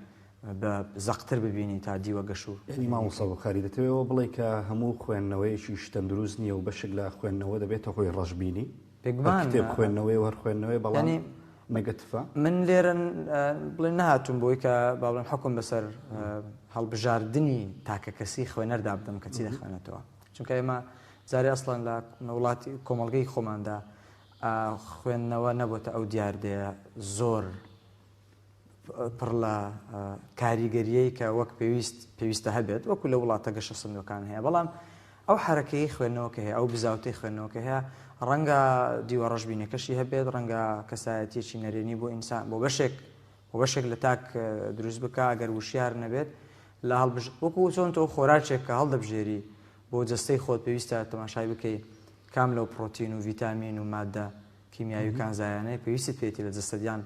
بە زەقتر ببینی تا دیوە گەش و
یانی مامۆستا بوخاری دەتەوێ ئەوە بڵێی کە هەموو خوێندنەوەیەکیش تەندروست نییە و بەشێک لە خوێندنەوە دەبێتە هۆی ڕەشبینی؟
بێگومان
هەر کتێب خوێندنەوەی و هەر خوێندنەوەی بەڵام
یانی
نێگەتیڤە.
من لێرە بڵێن نەهاتووم بۆی کە با بڵێم حوکم بەسەر هەڵبژاردنی تاکەکەسی خوێنەردا بدەم کە چی دەخوێنێتەوە چونکە ئێمە جارێ ئەسڵەن لە وڵاتی کۆمەڵگەی خۆماندا خوێندنەوە نەبۆتە ئەو دیاردەیە زۆر پڕ لە کاریگەرییەی کە وەک پێویست پێویستە هەبێت وەکو لە وڵاتە گەشەسەندووەکان هەیە بەڵام ئەو حەرەکەی خوێندنەوە کە هەیە ئەو بزاوتەی خوێندنەوە کە هەیە ڕەنگە دیوە ڕەشبینەکەشی هەبێت ڕەنگە کەسایەتیەکی نەرێنی بۆ ئینسان بۆ بەشێک بۆ بەشێک لە تاک دروست بکە ئەگەر وشیار نەبێت لە هەڵبژ وەکو چۆن تۆ خۆراکێک کە هەڵدەبژێری بۆ جەستەی خۆت پێویستە تەماشای بکەی کام لەو پرۆتین و ڤیتامین و مادە کیمیاوی و کانزایانەی پێویستت پێیەتی لە جەستەت یان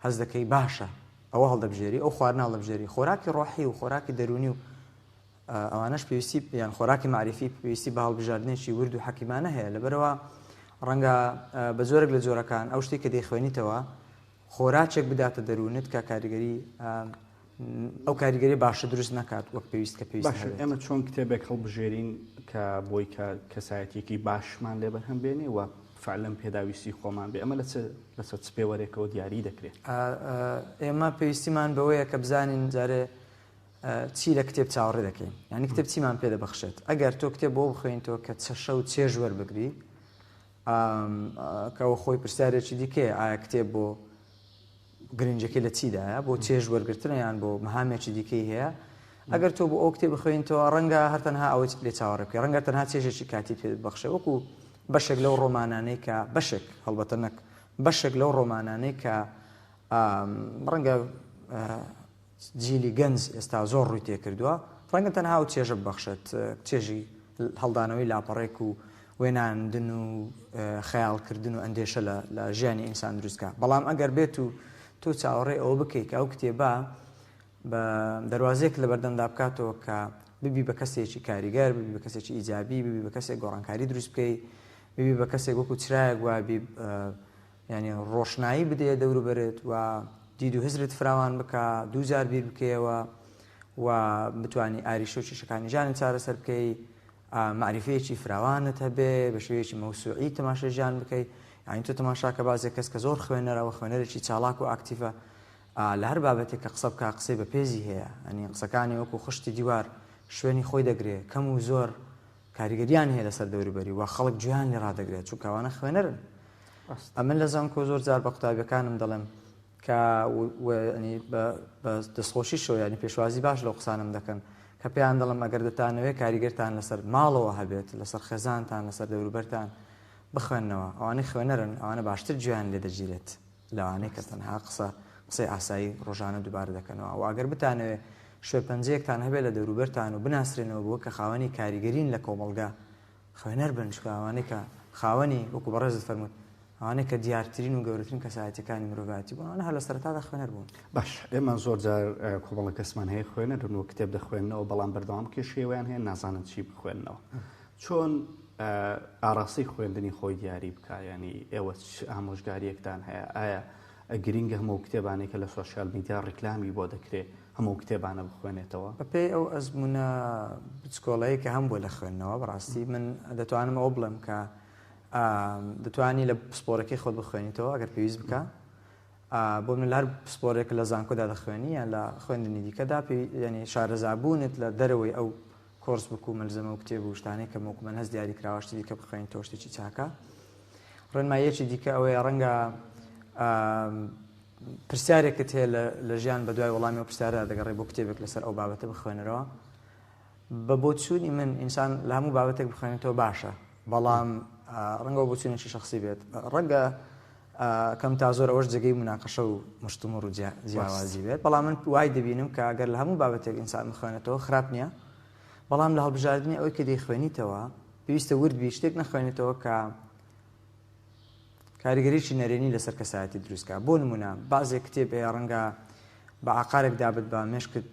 هەست دەکەی باشە ئەوە هەڵدەبژێری ئەو خواردنە هەڵدەبژێری خۆراکی ڕۆحی و خۆراکی دەروونی و ئەوانەش پێویستی یان خۆراکی مەعریفی پێویستی بە هەڵبژاردنێکی ورد و حەکیمانە هەیە لەبەرەوە ڕەنگە بە جۆرێک لە جۆرەکان ئەو شتێک کە دەیخوێنیتەوە خۆراکێک بداتە دەروونت کە کاریگەری ئەو کاریگەری باشە دروست نەکات وەک پێویست کە پێویست
باشە ئێمە چۆن کتێبێک هەڵبژێرین کە بۆی کە کەسایەتیەکی باشمان لێ بەرهەم بێنێ و فعلەن پێداویستی خۆمان بێ ئەمە لە چ لەسەر چ پێوەرێکەوە دیاری دەکرێت؟
ئێمە پێویستیمان بەوەیە کە بزانین جارێ چی لە کتێب چاوەڕێ دەکەین یعنی کتێب چیمان پێ دەبەخشێت ئەگەر تۆ کتێب بۆ بخوێنیتەوە کە چەشە و چێژ وەربگری کەەوە خۆی پرسیارێکی دیکەیە ئایا کتێب بۆ گرنگەکەی لە چیدایە بۆ چێژ وەرگرتنە یان بۆ مەهامێکی دیکەی هەیە ئەگەر تۆ بۆ ئەو کتێب بخوێنیتەوە ڕەنگە هەر تەنها ئەوەی لێ چاوەڕێ بکەی ڕەنگە تەنها چێژێکی کاتی پێ ببەخشێ وەکو بەشێک لەو ڕۆمانانەی کە بەشێک هەڵبەتە نەک بەشێک لەو ڕۆمانانەی کە ڕەنگە جیلی گەنج ئێستا زۆر ڕووی تێکردووە، ڕەنگە تەنها ئەو چێژە ببەخشێت، چێژی هەڵدانەوەی لاپەڕێک و وێناندن و خەیاڵکردن و ئەندێشە لە ژیانی ئینسان دروست بکات. بەڵام ئەگەر بێت و تۆ چاوەڕێی ئەوە بکەیت کە ئەو کتێبە بە دەروازەیەک لەبەردەمدا بکاتەوە کە ببی بە کەسێکی کاریگەر، ببی بە کەسێکی ئیجابی، ببی بە کەسێک گۆڕانکاری دروست بکەی، ببی بە کەسێک وەکو چرایەک وابی یانی ڕۆشنایی بدەیە دەوروبەرت و دید و هزرت فراوان بکە، دووجار بیر بکەیەوە و بتانی ئاریشە و کێشەکانی ژیانت چارەسەر بکەی، مەعریفەیەکی فراوانت هەبێ، بە شێوەیەکی مەوسوعی تەماشای ژیان بکەی. یانی تۆ تەماشاکە بازێک کەس کە زۆر خوێنەرە و خوێنەرێکی چاڵاک و ئاکتیڤە، لە هەر بابەتێک کە قسە بکا قسەی بەپێزی هەیە، یانی قسەکانی وەکو خشتی دیوار شوێنی خۆی دەگرێ، کەم و زۆر کاریگەریان هەیە لەسەر دەوروبەری و خەڵک گوێیان لێ ڕادەگرێت چونکە ئەوانە خوێنەرن. ئەمن لە زانکۆ زۆر جار بە قوتابیەکانم دەڵێم کە ینی بە دەستخۆشیشەوە ینی پێشوازی باش لەو قسانم دەکەن کە پێیان دەڵم ئەگەر دەتانەوێت کاریگەرتان لەسەر ماڵەوە هەبێت لەسەر خێزانتان لەسەر دەوروبەرتان بخوێنەوە ئەوانەی خوێنەرن ئەوانە باشتر گوێیان لێ دەگیرێت لەوانەی کە تەنها قسە قسەی ئاسایی ڕۆژانە دووبارە دەکەنەوە و ئەگەر بتانەوێ شوێپەنجەیەکتان هەبێت لە دەوروبەرتان و بناسرێنەوە بۆ کە خاوەنی کاریگەرین لە کۆمەڵگا خوێنەر بن چونکە ئەوانەی کە خاوەنی وەکو بەڕێزت فەرمووت. ئەوانەی کە دیارترین و گەورەترین کەسایەتیەکانی مرۆڤایەتی بوون ئەوانە هەر لە سەرەتادا خوێنەر بوون.
باش ئێمە زۆر جار کۆمەڵە کەسمان هەیە خوێنەرن و کتێب دەخوێننەوە بەڵام بەردەوام کێشەیەوەیان هەیە نازانن چی بخوێننەوە چۆن ئاراستەی خوێندنی خۆی دیاری بکا یانی ئێوە چ ئامۆژگاریەکتان هەیە ئایا گرینگە هەموو کتێبانەی کە لە سۆشیال میدیا ڕیکلامی بۆ دەکرێ هەموو کتێبانە بخوێنێتەوە؟
بەپێی ئەو ئەزموونە بچکۆڵەیە کە هەمبووە لە خوێندنەوە بەڕاستی من دەتوانم ئەوە بڵێم کە دەتوانی لە پسپۆرەکەی خۆت بخوێنیتەوە ئەگەر پێویست بکە بۆ من لە هەر پسپۆرێک لە زانکۆدا دەخوێنی یان لە خوێندنی دیکەدا ینی شارەزابوونت لە دەرەوەی ئەو course book و مەلزەمە و کتێب و شتانەی کە وەکو مەنهەج دیاری کراوە شتی دیکە بخوێنیتەوە شتێکی چاکە ڕێنماییەکی دیکە ئەوەیە ڕەنگە پرسیارێکت هەیە لە ژیان بە دوای وەڵامی ئەو پرسیارەدا دەگەڕێ بۆ کتێبێک لەسەر ئەو بابەتە بخوێنەرەوە بە بۆچوونی من ئینسان لە هەموو بابەتێک بخوێنێتەوە باشە بەڵام ڕەنگە بۆچوونێکی شخصی بێت ڕەنگە کەم تا زۆر ئەوەش جێگەی مناقەشە و مشتومڕ و جیاوازی بێت بەڵام من وای دەبینم کە ئەگەر لە هەموو بابەتێک ئینسان بخوێنێتەوە خراپ نییە بەڵام لە هەڵبژاردنی ئەوەی کە دەیخوێنیتەوە پێویستە ورد بی شتێک نەخوێنێتەوە کە کاریگەریی نەرێنی لەسەر کەسایەتی دروست کا. بۆ نموونە بەعزێک کتێب هەیە ڕەنگە بە عەقارێک دابت بە مێشکت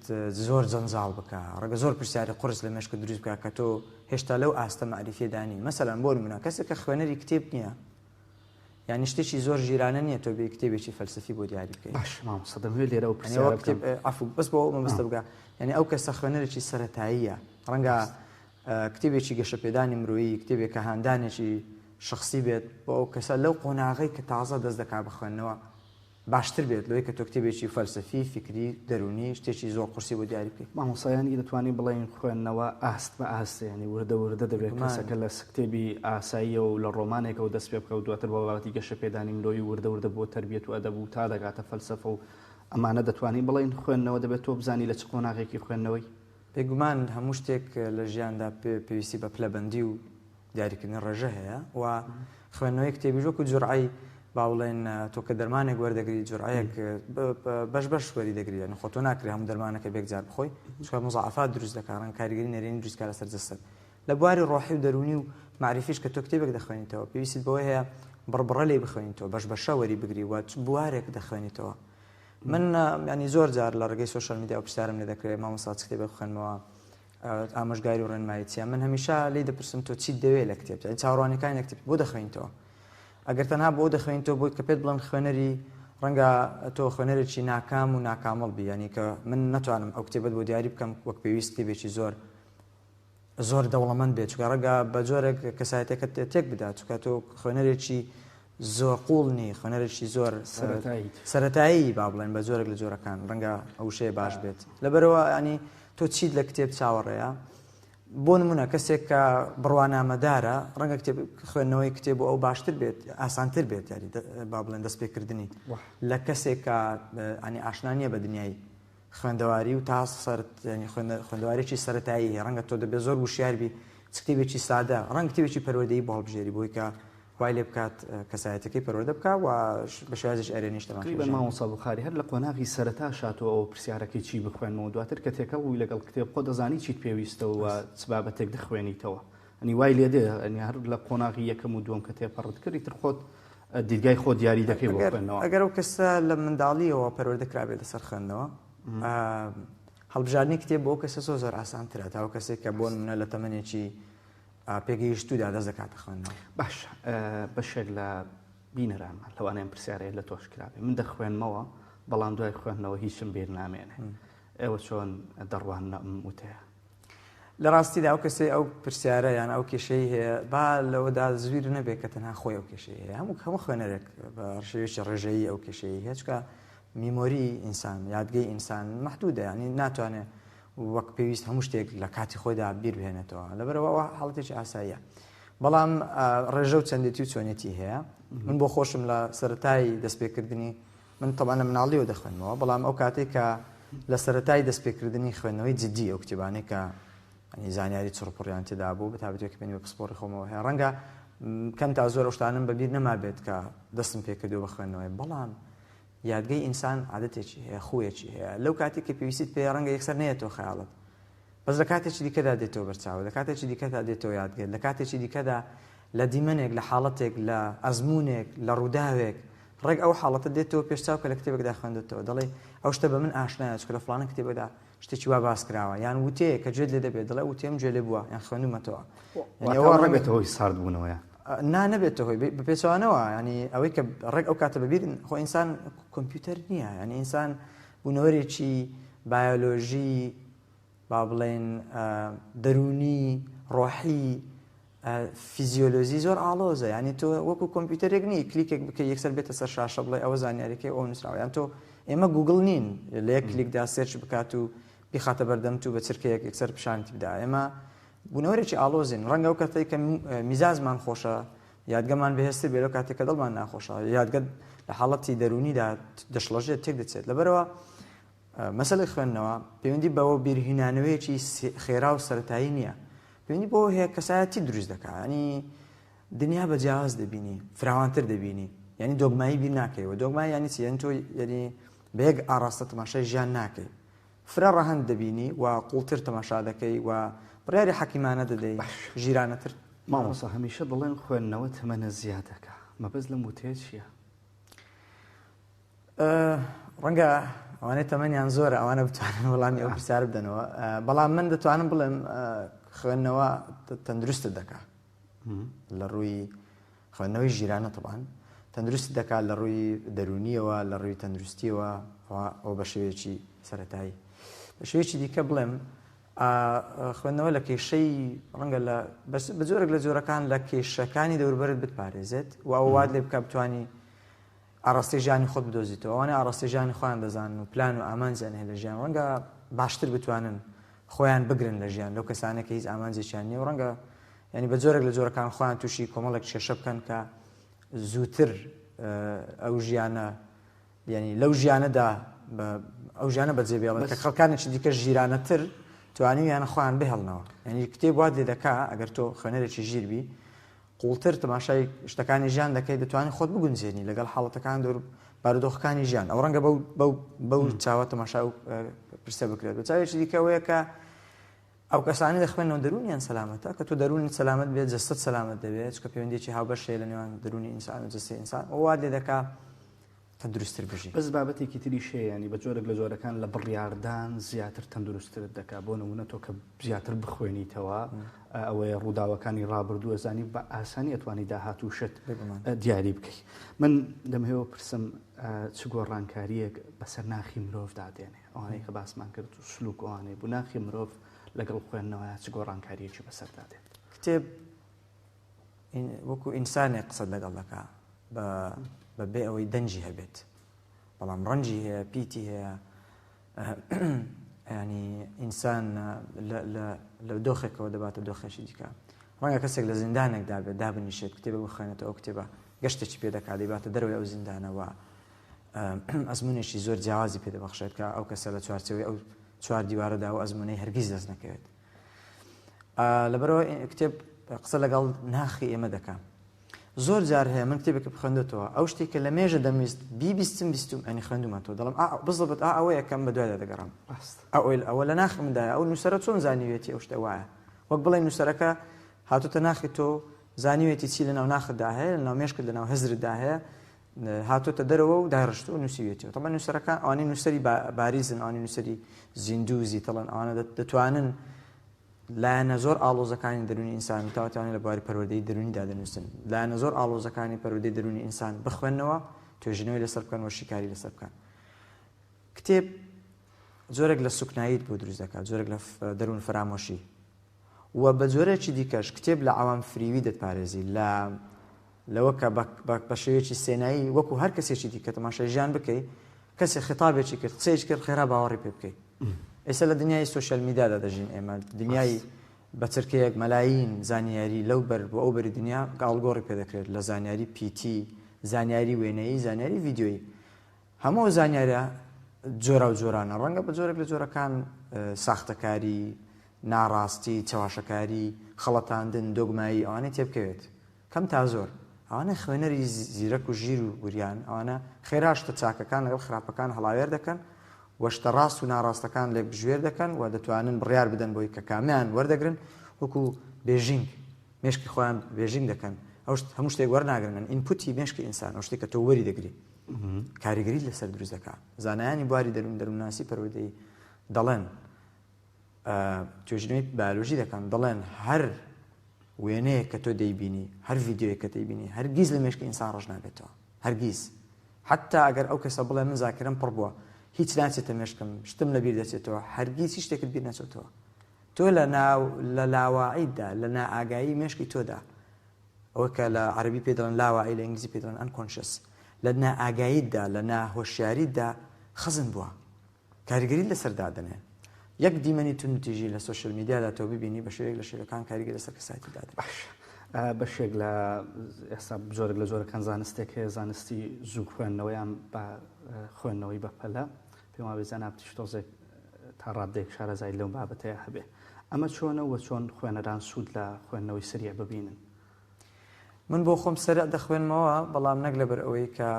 زۆر جەنجاڵ بکا، ڕەنگە زۆر پرسیاری قورس لە مێشکت دروست بکا کە تۆ هێشتا لەو ئاستە مەعریفیەدا نی. مەسەلەن بۆ نموونە کەسێک کە خوێنەری کتێب نییە یانی شتێکی زۆر ژیرانە نییە تۆ بێی کتێبێکی فەلسەفی بۆ دیاری بکەی.
باشە مامۆستا دەمەوێت لێرە ئەو پرسیارە بکەم.
عەفو بەس بۆ ئەو مەبەستە بگا یانی ئەو کەسە خوێنەرێکی سەرەتاییە ڕەنگە کتێبێکی گەشەپێدانی مرۆیی، کتێبێک کە هاندانێکی شەخسی بێت بۆ ئەو کەسە لەو قۆناغەی کە تازە دەست دەکات بە خوێندنەوە باشتر بێت لەوەی کە تۆ کتێبێکی فەلسەفی، فیکری، دەروونی، شتێکی زۆر قورسی بۆ دیاری بکەیت.
مامۆستا یانی دەتوانین بڵێین خوێندنەوە ئاست بە ئاستە یانی وردە وردە دەبێت کەسەکە لە کتێبی ئاساییەوە و لە ڕۆمانێکەوە دەست پێ بکا و دواتر بۆ بابەتی گەشەپێدانی مرۆیی وردە وردە بۆ تەربیەت و ئەدەب و تا دەگاتە فەلسەفە و ئەمانە دەتوانین بڵێین خوێندنەوە دەبێت تۆ بزانی لە چ قۆناغێکی خوێندنەوەی؟
بێگومان هەموو شتێک لە ژیاندا پێویستی بە پلەبەندی و دیاریکردنی ڕێژە هەیە و خوێندنەوەی کتێبیش وەکو جورعەی با بڵێن تۆ کە دەرمانێک وەردەگری جورعەیەک بەش بەش وەری دەگری یعنی خۆ تۆ ناکرێ هەموو دەرمانەکە بێک جار بخۆی چونکە مزاعفات دروست دەکات ڕەنگ کاریگەری نەرێنی دروست کات لەسەر جەستەت لە بواری ڕۆحی و دەروونی و مەعریفیش کە تۆ کتێبێک دەخوێنیتەوە پێویستیت بەوە هەیە بڕبڕە لێی بخوێنیتەوە بەش بەشە وەری بگری و بوارێک دەخوێنیتەوە من ینی زۆر جار لە ڕێگەی سۆشیال میدیا پرسیارم لێ دەکرێت مامۆستا چ کتێبێک بخوێنمەوە ئامۆژگاری و ڕێنمایی چیە من هەمیشە لێی دەپرسم تۆ چیت دەوێت لە کتێب یعنی چاوەڕوانیەکانی لە کتێب بۆ دەخوێنیتەوە ئەگەر تەنها بۆ دەخوێنیتەوە بۆی کە پێت بڵێن خوێنەری ڕەنگە تۆ خوێنەرێکی ناکام و ناکامڵ بی یعنی کە من نەتوانم ئەو کتێبەت بۆ دیاری بکەم وەک پێویست کتێبێکی زۆر زۆر دەوڵەمەند بێت چونکە ڕەنگە بە جۆرێک کەسایەتەکەت تێک بدات چونکە تۆ خوێنەرێکی زۆر قوڵ نی خوێنەرێکی زۆر سەتایی با بڵێن بە جۆرێک لە جۆرەکان ڕەنگە ئەو شەیە باش بێت لەبەرەوە ینی تۆ چیت لە کتێب چاوەڕێیە بۆ نمونە کەسێک کە بڕوانامەدارە ڕەنگە کتێب خوێندنەوەی کتێب و ئەو باشتر بێت ئاسانتر بێت یاری با بڵێن دەست پێکردنی لە کەسێک کە ینی ئاشنا نییە بە دنیای خوێندەواری و تا سەر یانی خوێندەوارێکی سەرەتایی هەیە ڕەنگە تۆ دەبێت زۆر وشیار بی چ کتێبێکی سادە ڕەنگ کتێبێکی پەروەردەیی بۆ هەڵبژێری بۆی کە وای لێ بکات کەسایەتەکەی پەروەردە بکا و بە شێوازێکی ئەرێنیش تەماشای
تەقریبەن ژیان مامۆستا بوخاری هەر لە قۆناغی سەرەتاشا تۆ ئەوە پرسیارەکەی چی بخوێنمەوە دواتر کە تێکەڵ بووی لەگەڵ کتێب خۆ دەزانی چیت پێویستە و چ بابەتێک دەخوێنیتەوە ئەنی وای لێ دێ ئەنی هەر لە قۆناغی یەکەم و دووەم کە تێپەڕت کرد ئیتر خۆت دیدگای خۆت دیاری دەکەی بۆ خوێندنەوە.
ئەگەر ئەو کەسە لە منداڵیەوە پەروەردە کرابێت لەسەر خوێندنەوە هەڵبژاردنی کتێب بۆ ئەو کەسە زۆر زۆر ئاسانترە تا ئەو کەسێک کە بۆ نمونە لە تەمەنێکی پێگەیشتوودا دەست دەکاتە خوێندنەوە.
باش بەشێک لە بینەرانمان لەوانەیە ئەم پرسیارەیە لە تۆش کرابێ من دەخوێنمەوە بەڵام دوای خوێندنەوە هیچم بیر نامێنێ ئێوە چۆن دەڕواننە ئەم وتەیە؟
لە ڕاستیدا ئەو کەسەی ئەو پرسیارە یان ئەو کێشەی هەیە با لەوەدا زویر نەبێت کە تەنها خۆی ئەو کێشەی هەیە هەموو هەموو خوێنەرێک بە شێوەیەکی ڕێژەیی ئەو کێشەی هەیە چونکە میمۆری ئینسان یادگەی ئینسان مەحدودە یعنی ناتوانێت وەک پێویست هەموو شتێک لە کاتی خۆیدا بیر بهێنێتەوە لەبەرەوە ئەوە حاڵەتێکی ئاساییە بەڵام ڕێژە و چەندێتی و چۆنێتی هەیە من بۆ خۆشم لە سەرەتای دەستپێکردنی من تەبعەن لە مناڵیەوە دەخوێنمەوە بەڵام ئەو کاتەی کە لە سەرەتای دەستپێکردنی خوێندنەوەی جدی ئەو کتێبانەی کە ینی زانیاری چڕوپڕیان تێدا بوو بەتایبەتی کە پێنی بە پسپۆڕی خۆمەوە هەیە ڕەنگە کەم تا زۆر ئەو شتانەم بەبیر نەمابێت کە دەستم پێکردووە بە خوێندنەوەی بەڵام یادگەی ئینسان عادەتێکی هەیە خوویەکی هەیە لەو کاتێک کە پێویستیت پێ ڕەنگە یەکسەر نەیەتەوە خەیاڵت بەس لە کاتێکی دیکەدا دێتەوە بەرچاوت لە کاتێکی دیکەدا دێتەوە یادگەت لە کاتێکی دیکەدا. لە دیمەنێک، لە حاڵەتێک، لە ئەزموونێک، لە ڕووداوێک، ڕێک ئەو حاڵەتە دێتەوە پێش چاو کە لە کتێبێکدا خوێندووتەوە، دەڵێی ئەو شتە بە من ئاشنایە چونکە لە فڵانە کتێبەدا شتێکی وا باس کراوە، یان وتەیەک کە گوێت لێ دەبێت دەڵێ ئەو وتەیەم گوێ لێ بووە یان خوێندوومەتەوە.
یانی ئەوە ڕەنگە هۆی ساردبوونەوەیە.
نا نەبێتە هۆی، بە پێچەوانەوە، یانی ئەوەی کە ڕێک ئەو کاتە بە بیر، خۆ ئینسان کۆمپیوتەر نییە، یانی ئینسان بوونەوەرێکی بایۆلۆژی با بڵێین دەروونی، ڕۆحی، فیزیۆلۆزی زۆر ئاڵۆزە یعنی تۆ وەکو کۆمپیوتەرێک نی کلیکێک بکە یەکسەر بێتە سەر شاشە بڵێ ئەوە زانیاریەکەی ئەو نووسراوە یان تۆ ئێمە گوگڵ نین لە یەک کلیکدا search بکات و بیخاتە بەردەمت و بە چرکەیەک یەکسەر پیشانتی بدا ئێمە بوونەوەرێکی ئاڵۆزین ڕەنگە ئەو کاتێک کە میزاجمان خۆشە یادگەمان بەهێزتر بێ لەو کاتێک کە دڵمان ناخۆشە یادگە لە حاڵەتی دەروونیدا دەشڵەژێت تێک دەچێت لەبەرەوە مەسەلەی خوێندنەوە پەیوەندی بە وەبیرهینانەوەیەکی خێرا و سەرەتایی نییە، پەیوەندی بەوە هەیە کەسایەتی دروست دەکا، یانی دنیا بە جیاواز دەبینی، فراوانتر دەبینی، یانی دۆگمایی بیر ناکەیەوە. دۆگمایی یانی چی؟ یانی تۆ یانی بە یەک ئاڕاستە تەماشای ژیان ناکەی، فرە ڕەهەند دەبینی و قوڵتر تەماشا دەکەی و بڕیاری حەکیمانە دەدەی، ژیرانەتر.
مامۆستا هەمیشە دەڵێن خوێندنەوە تەمەنە زیاد دەکا، مەبەست لەم وتەیە چییە؟
ڕەنگە ئەوانەی تەمەنیان زۆرە ئەوانە بتوانن وەڵامی ئەو پرسیارە بدەنەوە بەڵام من دەتوانم بڵێم خوێندنەوە تەندروستت دەکا لە ڕووی خوێندنەوەی ژیرانە طبعاان تەندروست دەکات لە ڕووی دەرونیەوە لە ڕووی تەندروستیەوە ئەو بە شێوەیەکی سەتایی بە شێوەیەکی دیکە بڵێم خوێندنەوە لە کێشەی ڕەنگە لە بە جۆرێک لە جۆرەکان لە کێشەکانی دەوربەرت بتپارێزێت و ئەو وات لێ بکە بتانی ئاڕاستەی ژیانی خۆت بدۆزیتەوە، ئەوانەی ئاڕاستەی ژیانی خۆیان دەزانن و پلان و ئامانجیان هەیە لە ژیان ڕەنگە باشتر بتوانن خۆیان بگرن لە ژیان لەو کەسانەی کە هیچ ئامانجێکیان نییە و ڕەنگە یانی بە جۆرێک لە جۆرەکان خۆیان تووشی کۆمەڵێک کێشە بکەن کە زووتر ئەو ژیانە یعنی لەو ژیانەدا ئەو ژیانە بەجێ بێڵن کە خەڵکانێکی دیکە ژیرانەتر توانیویانە خۆیان بهێڵنەوە یعنی کتێب وات لێ دەکا ئەگەر تۆ خوێنەرێکی ژیر بی قوڵتر تەماشای شتەکانی ژیان دەکەی دەتوانی خۆت بگونجێنی لەگەڵ حاڵەتەکان دەور بارودۆخەکانی ژیان ئەو ڕەنگە بەو بەو بەو چاوە تەماشا و پرسە بکرێت بە چاوێکی دیکەوەیە کە ئەو کەسانی دەخوێنەوە دەروونیان سەلامەتە کە تۆ دەروونت سەلامەت بێت جەستەت سەلامەت دەبێت چونکە پەیوەندیەکی هاوبەش هەیە لە نێوان دەروونی ئینسان و جەستەی ئینسان ئەو وات لێ دەکا تەندروستتر بژی.
بەس بابەتێکی تریش هەیە یانی بە جۆرێک لە جۆرەکان لە بڕیاردان زیاتر تەندروستترت دەکا بۆ نمونە تۆ کە زیاتر بخوێنیتەوە ئەوەیە ڕووداوەکانی ڕابردوو ئەزانی بە ئاسانی ئەتوانی داهاتووشت دیاری بکەی من دەمهەوە پرسم چ گۆڕانکاریەک بەسەر ناخی مرۆڤدا دێنێ ئەوانەی کە باسمان کرد و سلوک ئەوانەی بوو ناخی مرۆڤ لەگەڵ خوێندنەوە چ گۆڕانکاریەکی بەسەردا دێت
کتێب وەکو ئینسانێک قسەت لەگەڵ دەکا بە بە بێ ئەوەی دەنگی هەبێت بەڵام ڕەنجی هەیە پیتی هەیە ینی ئینسان لە دۆخێکەوە دەباتە دۆخێکی دیکە ڕەنگە کەسێک لە زیندانێکدا بێت دابنیشێت کتێبە بخوێنێتەوە ئەو کتێبە گەشتێکی پێ دەکات دەیباتە دەرەوەی ئەو زیندانەوە ئەزمونێکی زۆر جیاوازی پێدەبەخشێت کە ئەو کەسە لە چوارچەوەی ئەو چوار دیوارەدا و ئەزمونەی هەرگیز دەست نەکەوێت لەبەرئەوە کتێب قسە لەگەڵ ناخی ئێمە دەکا زۆر جار هەیە من کتێبێکم خوێندێتەوە ئەو شتێک کە لە مێژە دەمویست بیبیستم بیستم ئەنی خوێندومەتەوە دەڵم بزڵبت ئا ئەوە یەکەم بە دوایدا دەگەڕام ئەوەی ئەوە لە ناخی مندایە ئەو نووسەرە چۆن زانیوێتی ئەو شتە وایە وەک بڵێ نووسەرەکە هاتوتە ناخی تۆ زانیوێتی چی لەناو ناخدا هەیە لەناو مێشکت لەناو هزردا هەیە هاتۆتە دەرەوە و دایڕشتووە نووسیوێتیەوە تەبعەن نووسەرەکان ئەوانەی نووسەری باریزن ئەوانەی نووسەری زیندوو و زیتەڵن ئەوانە دەتوانن لایەنە زۆر ئاڵۆزەکانی دەروونی ئینسان و تاوتوانێت لە بواری پەروەردەی دەروونیدا دەنووسن لایەنە زۆر ئاڵۆزەکانی پەروەردەی دەروونی ئینسان بخوێنەوە توێژینەوەی لەسەر بکەن و شیکاری لەسەر بکەن کتێب جۆرێک لە سوکناییت بۆ دروست دەکات جۆرێک لە دەروون فەرامۆشی و بە جۆرێکی دیکەش کتێب لە عەوام فریوی دەتپارێزی لە لەوە کە بە شێوەیەکی سێنایی وەکو هەر کەسێکی دیکە تەماشای ژیان بکەی کەسێک خیتابێکی کرد قسەیەکی کرد خێرا باوەڕی پێ بکەی ئێستا لە دنیای سۆشیال میدیادا دەژین ئێمە دنیای بە چرکەیەک مەلاین زانیاری لەو بەر بۆ ئەو بەری دنیا ئاڵگۆڕی پێ دەکرێت لە زانیاری پیتی زانیاری وێنەیی زانیاری ڤیدیۆیی هەموو ئەو زانیاریە جۆراوجۆرانە ڕەنگە بە جۆرێک لە جۆرەکان ساختەکاری، ناڕاستی، چەواشەکاری، خەڵەتاندن، دۆگمایی ئەوانەی تێبکەوێت. کەم تا زۆر. ئەوانە خوێنەری زیرەک و ژیر و وریان، ئەوانە خێرا شتە چاکەکان لەگەڵ خراپەکان هەڵاوێر دەکەن و شتە ڕاست و ناڕاستەکان لێکبژوێر دەکەن و دەتوانن بڕیار بدەن بۆی کە کامیان وەردەگرن وەکو بێژینگ. مێشکی خۆیان بێژینگ دەکەن ئەو هەموو شتێک وەرناگرن input ی مێشکی ئینسان ئەو شتێک کە تۆ وەری دەگری کاریگەری لەسەر دروست دەکا زانایانی بواری دەروون دەروونناسی پەروەردەیی دەڵێن توێژینەوەی بایۆلۆژی دەکەن دەڵێن هەر وێنەیەک کە تۆ دەیبینی هەر ڤیدیۆیەک کە دەیبینی هەرگیز لە مێشکی ئینسان ڕەش نابێتەوە هەرگیز حتا ئەگەر ئەو کەسە بڵێ من زاکرم پڕ بووە هیچ ناچێتە مێشکم شتم لەبیر دەچێتەوە هەرگیز هیچ شتێکت بیر نەچێتەوە تۆ لە ناو لە لاواعیدا لە نائاگایی مێشکی تۆدا ئەوە کە لە عەربی پێ دەڵێن لاواعی لە ئینگلیزی پێ دەڵێن unconscious لە نائاگاییتدا لە ناهۆشیاریتدا خەزن بووە کاریگەری لەسەر دادەنێ. یەک دیمەنی توندوتیژی لە سۆشیال میدیادا تۆ ببینی بە شێوەیەک لە شێوەکان کاریگەری لەسەر کەسایەتی دادەنێ.
باشە بەشێک لە ئێستا جۆرێک لە جۆرەکان زانستێک هەیە زانستی زوو خوێندنەوە یان بە خوێندنەوەی بەپەلە پێم وابێ جەنابتیش تۆزێک تا ڕاددەیەک شارەزای لەو بابەتەیە هەبێ ئەمە چۆنە و چۆن خوێنەران سوود لە خوێندنەوەی سریع ببینن؟
من بۆ خۆم سەرع دەخوێنمەوە بەڵام نەک لەبەر ئەوەی کە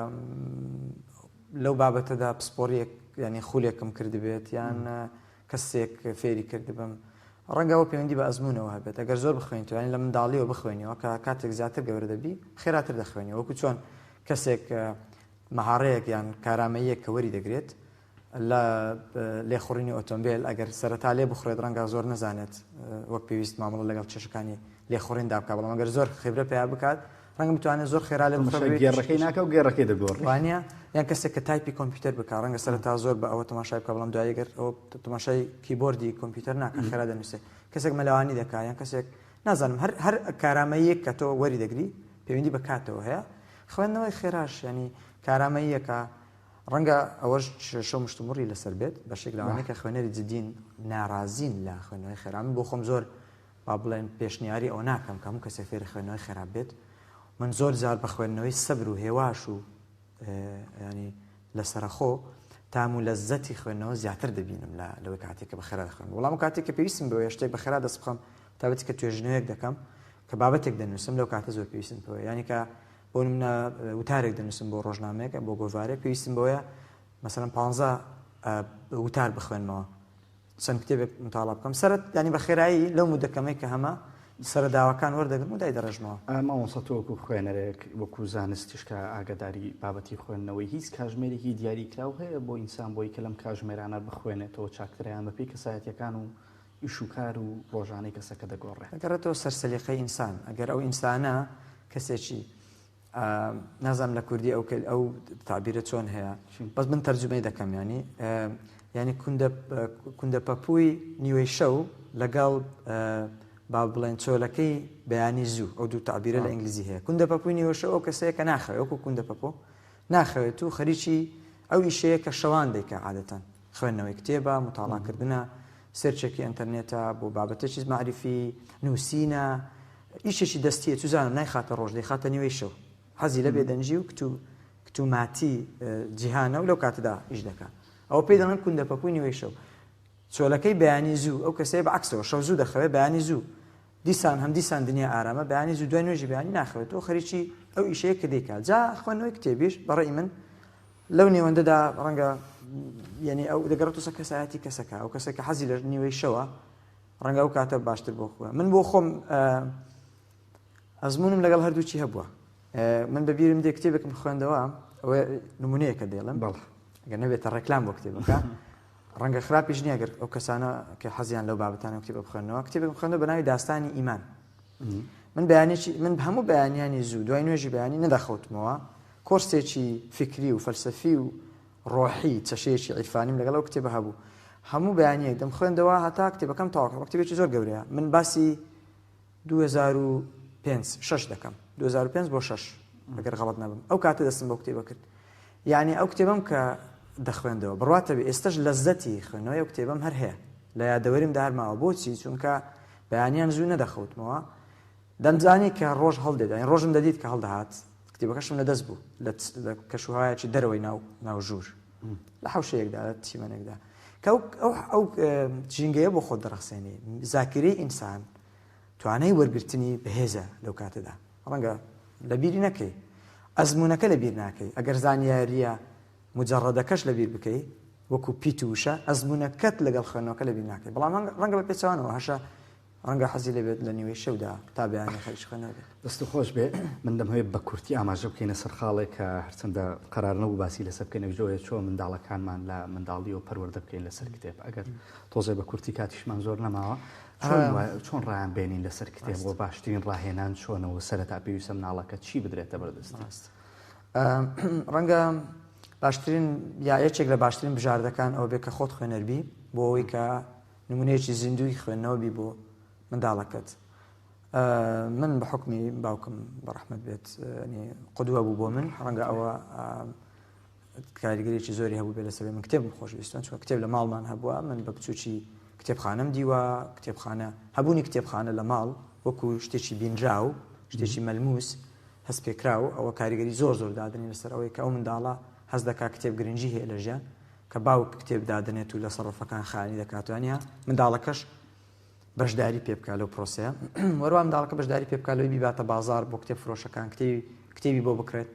لەو بابەتەدا پسپۆریەک ینی خولێکم کردبێت یان کەسێک فێری کردبم ڕەنگە ئەوە پەیوەندی بە ئەزمونەوە هەبێت ئەگەر زۆر بخوێنیتەوە یانی لە منداڵیەوە بخوێنیەوە کە کاتێک زیاتر گەورە دەبی خێراتر دەخوێنی وەکو چۆن کەسێک مەهاڕەیەک یان کارامەیەک کە وەری دەگرێت لە لێخوڕینی ئۆتۆمبێل ئەگەر سەرەتا لێ بخورێت ڕەنگە زۆر نەزانێت وەک پێویست مامەڵە لەگەڵ کێشەکانی لێخوڕیندا بکات بەڵام ئەگەر زۆر خیبرە پەیا بکات ڕەنگە بتوانێت زۆر خێرا لێ بخوڕێت
گێڕەکەی ناکە و گێڕەکەی دەگۆڕێت
وانە یان کەسێک کە تایپی کۆمپیوتەر بکات ڕەنگە سەرەتا زۆر بە ئەوە تەماشای بکات بەڵام دوایی گەر ئەوە تەماشای کیبۆردی کۆمپیوتەر ناکات خێرا دەنووسێت کەسێک مەلەوانی دەکات یان کەسێک نازانم هەر هەر کارامەییەک کە تۆ وەری دەگری پەیوەندی بە کاتەوە هەیە خوێندنەوەی خێراش ینی کارامەییەکە ڕەنگە ئەوەش کێشە و مشتومڕی لەسەر بێت، بەشێک لەوانەی کە خوێنەری جدین ناڕازین لە خوێندنەوەی خێرا، من بۆ خۆم زۆر با بڵێن پێشنیاری ئەوە ناکەم کە هەموو کەسێک فێری خوێندنەوەی خێرا بێت، من زۆر جار بە خوێندنەوەی سەبر و هێواش و ینی لەسەرەخۆ تام و لەزەتی خوێندنەوە زیاتر دەبینم لە لەوەی کاتێک کە بە خێرا دەخوێنم وەڵام کاتێک کە پێویستم بەوەیە شتێک بە خێرا دەست بخەم تابەتی کە توێژینەوەیەک دەکەم کە بابەتێک دەنووسم لەو کاتە زۆر پێویستم پێوە یانی کە بۆ نمونە وتارێک دەنووسم بۆ ڕۆژنامەیەک بۆ گۆڤارێک پێویستم بەوەیە مەسەلەن پانزە وتار بخوێنمەوە چەند کتێبێک متاڵا بکەم سەرت ینی بە خێرایی لەو مدەکەمەی کە هەمە سەر داواکان وەردەگرم و دای دەڕێژمەوە.
مامۆستا تۆ وەکو خوێنەرێک وەکو زانستیش کە ئاگاداری بابەتی خوێندنەوەی هیچ کاژمێرێکی دیاری کراو هەیە بۆ ئینسان بۆی کە لەم کاژمێرانە بخوێنێتەوە چاکترە یان بەپێی کەسایەتیەکان و ئیش و کار و ڕۆژانەی کەسەکە دەگۆڕێ.
دەگەڕێتەوە سەر سەلیقەی ئینسان ئەگەر ئەو ئینسانە کەسێکی نازانم لە کوردی ئەو ئەو تعبیرە چۆن هەیە بەس من تەرجمەی دەکەم ینی ینی کوندە کوندە پەپووی نیوەی شەو لەگەڵ با بڵێن چۆلەکەی بەیانی زوو ئەو دوو تعبیرە لە ئینگلیزی هەیە کوندە پەپووی نیوە شەو ئەو کەسەیە کە ناخەوێ وەکو کوندە پەپۆ ناخەوێت و خەریکی ئەو ئیشەیە کە شەوان دەیکا عادەتەن خوێندنەوەی کتێبە، موتاڵاکردنە، search ێکی ئینتەرنێتە بۆ بابەتێکی مەعریفی، نووسینە، ئیشێکی دەستییە، چوزانم نایخاتە ڕۆژ، دەیخاتە نیوەی شەو. حەزی لە بێدەنگی و کتو کتوماتی جیهانە و لەو کاتەدا ئیش دەکا. ئەوە پێی دەڵێن کوندەپەپووی نیوەی شەو. چۆلەکەی بەیانی زوو، ئەو کەسەیە بە عەکسەوە، شەو زوو دەخەوێ، بەیانی زوو دیسان هەم دیسان دنیا ئارامە، بەیانی زوو دوای نوێژی بەیانی ناخەوێتەوە، خەریکی ئەو ئیشەیە کە دەیکا. جا خوێندنەوەی کتێبیش بە ڕەئی من لەو نێوەندەدا ڕەنگە یعنی ئەو دەگەڕێتەوە سەر کەسایەتی کەسەکە ئەو کەسێک کە حەزی لە نیوەی شەوە ڕەنگە ئەو کاتە باشتر بۆ خۆ من بۆ خۆم ئەزمونم لەگەڵ هەردووچی هەبووە من بە بیرم دێ کتێبێکم خوێندەوە ئەوە نمونەیەکە دێڵم بەڵ ئەگەر نەبێتە ڕێکلام بۆ کتێبەکە ڕەنگە خراپیش نییە گەر ئەو کەسانە کە حەزیان لەو بابەتانە کتێبە بخوێنەوە کتێبێکم خوێندەوە بە ناوی داستانی ئیمان من بەیانێکی من هەموو بەیانیانی زوو دوای نوێژی بەیانی نەدەخەوتمەوە کۆرسێکی فیکری و فەلسەفی و ڕۆحی چەشەیەکی عیرفانیم لەگەڵ ئەو کتێبە هەبوو هەموو بەیانیەک دەمخوێندەوە هەتا کتێبەکەم تەواو کردم کتێبێکی زۆر گەورەیە من باسی 2005 شش دەکەم 2005 بۆ 6 ئەگەر غەڵەت نەبم ئەو کاتە دەستم بەو کتێبە کرد یعنی ئەو کتێبەم کە دەخوێندەوە بڕواتە بێ ئێستش لەزەتی خوێندنەوەی ئەو کتێبەم هەر هەیە لە یادەوەریمدا هەر ماوە بۆچی چونکە بەیانیان زوو نەدەخەوتمەوە دەمزانی کە ڕۆژ هەڵدێت یانی ڕۆژم دەدیت کە هەڵدەهات کتێبەکەشم لەدەست بوو لە کەشوهوایەکی دەرەوەی ناو ناو ژوور لە حوشەیەکدا لە چیمەنێکدا کە ئەو ئەو ژینگەیە بۆ خۆت دەڕەخسێنی زاکرەی ئینسان توانای وەرگرتنی بەهێزە لەو کاتەدا ڕەنگە لەبیری نەکەی ئەزمونونەکە لەبیر ناکەی ئەگەر زانیاریە مجەڕەدەکەش لەبیر بکەی وەکو پیت و وشە ئەزمونونەکەت لەگەڵ خوێندنەوەکە لەبیر ناکەی بەڵام ڕەنگە بە پێچەوانەوە هەشە. ڕەنگە حەزی لێ بێت لە نیوەی شەودا تا بەیانی خەریکی خوێندنەوە بێت.
دەستت خۆش بێ، من دەمهەوێت بە کورتی ئاماژە بکەینە سەر خاڵێک کە هەرچەندە قەرار نەبوو باسی لەسەر بکەین ئەویش ئەوەیە چۆن منداڵەکانمان لە منداڵیەوە پەروەردە بکەین لەسەر کتێب ئەگەر تۆزێ بە کورتی کاتیشمان زۆر نەماوە چۆن چۆن ڕایان بێنین لەسەر کتێب بۆ باشترین ڕاهێنان چۆنەوە سەرەتا پێویستە مناڵەکە چی بدرێتە بەردەستی؟
ڕەنگە باشترین یا یەکێک لە باشترین بژاردەکان ئەوە بێ کە خۆت خوێنەربی بۆ ئەوەی کە نمونەیەکی زیندووی خوێندنەوە بی بۆ منداڵەکەت. من بە حوکمی باوکم بە ڕەحمەت بێت ینی قدوە بوو بۆ من ڕەنگە ئەوە کاریگەرێکی زۆری هەبوو بێ لەسەر من کتێبم خۆش ویستن چونکە کتێب لە ماڵمان هەبووە من بە بچوکی کتێبخانەم دیوە کتێبخانە هەبوونی کتێبخانە لە ماڵ وەکو شتێکی بینراو شتێکی مەلموس هەست پێکراو ئەوە کاریگەری زۆر زۆر دادنی لەسەر ئەوەی کە ئەو منداڵە هەست دەکات کتێب گرنگی هەیە لە ژیان کە باوک کتێب دادەنێت و لە سەرفەکان خانی دەکات وانە منداڵەکەش بەشداری پێ بکا لەو پرۆسەیە وەروا منداڵەکە بەشداری پێ بکا لەوەی بیباتە بازار بۆ کتێب فرۆشەکان کتێبی کتێبی بۆ بکڕێت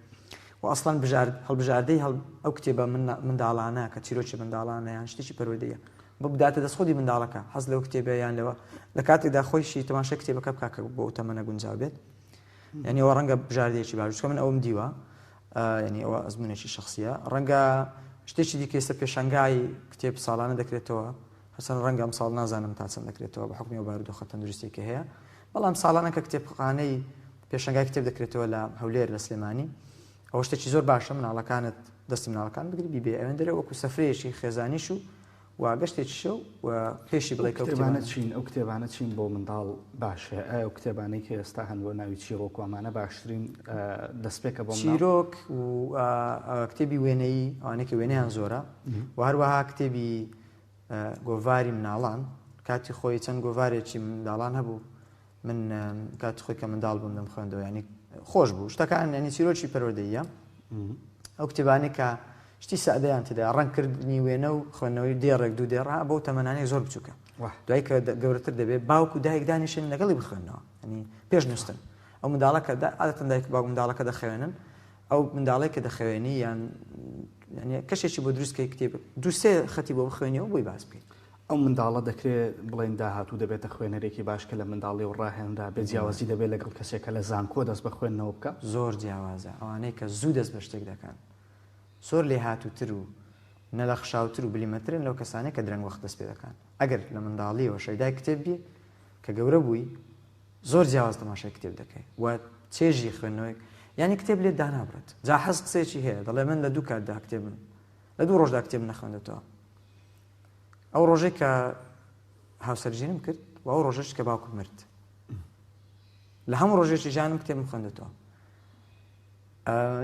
و ئەسڵەن بژارد هەڵبژاردەی هەڵ ئەو کتێبە منداڵانە کە چیرۆکی منداڵانە یان شتێکی پەروەردەیە ببداتە دەست خودی منداڵەکە حەز لەو کتێبە یان لەوە لە کاتێکدا خۆیشی تەماشای کتێبەکە بکا کە بۆ ئەو تەمەنە گونجاو بێت یعنی ئەوە ڕەنگە بژاردەیەکی باش چونکە من ئەوم دیوە یعنی ئەوە ئەزمونێکی شخصیە ڕەنگە شتێکی دیکە ئێستا پێشانگای کتێب ساڵانە دەکرێتەوە هەرچەند ڕەنگە ئەمساڵ نازانم تا چەند دەکرێتەوە بە حوکمی ئەو بارودۆخە تەندروستیەی کە هەیە، بەڵام ساڵانە کە کتێبخانەی پێشەنگای کتێب دەکرێتەوە لە هەولێر لە سلێمانی ئەوە شتێکی زۆر باشە مناڵەکانت دەستی مناڵەکان بگری بیبێ ئەوێن دەرێ وەکو سەفرەیەکی خێزانیش و و گەشتێکیشە و پێشی بڵێ کە
کتێبانە چین ئەو کتێبانە چین بۆ منداڵ باشە ئایا ئەو کتێبانەی کە ئێستا هەن بۆ ناوی چیرۆک و ئەمانە باشترین دەستپێکە بۆ
چیرۆک و کتێبی وێنەیی ئەوانەی کە وێنەیان زۆرە و هەروەها کتێبی گۆڤاری مناڵان کاتی خۆی چەند گۆڤارێکی منداڵان هەبوو من کاتی خۆی کە منداڵ بووم دەم خوێندەوە ینی خۆش بوو شتەکان ینی چیرۆکی پەروەردەیە ئەو کتێبانەی کە شتی سادەیان تێدا ڕەنگکردنی وێنە و خوێندنەوەی دێڕێک دوو دێڕە بەو تەمەنانەی زۆر بچووکە دوای کە گەورەتر دەبێت باوک و دایک دانیشن لەگەڵی بخوێندنەوە ینی پێش نووسن ئەو منداڵەکە عادەتەن دایک باوک منداڵەکە دەخەوێنن ئەو منداڵێک کە دەخەوێنی یان کەشێکی بۆ دروست کەی کتێب دووسێ خەتی بۆ بخوێنیەوە بۆی باس بکەیت.
ئەو منداڵە دەکرێ بڵێین داهاتوو دەبێتە خوێنەرێکی باش کە لە منداڵیەوە ڕاهێنرا بێ جیاوازی دەبێت لەگەڵ کەسێک کە لە زانکۆ دەست بە خوێندنەوە بکا؟
زۆر جیاوازە ئەوانەی کە زوو دەست بە شتێک دەکەن زۆر لێهاتووتر و نەلەخشاوتر و بلیمەترن لەو کەسانەی کە درەنگ وەخت دەست پێ دەکەن ئەگەر لە منداڵیەوە شەیدای کتێب بی کە گەورە بووی زۆر جیاواز تەماشای کتێب دەکەی و چێژی خوێندنەوەی یانی کتێب لێت دانابڕێت جاحەز قسەیەکی هەیە دەڵێ من لە دوو کاتدا کتێبم لە دوو ڕۆژدا کتێب نەخوێندێتەوە ئەو ڕۆژێک کە هاوسەرگیریم کرد و ئەو ڕۆژەش کە باوکم مرد لە هەموو ڕۆژێکی ژیانم کتێبم خوێندێتەوە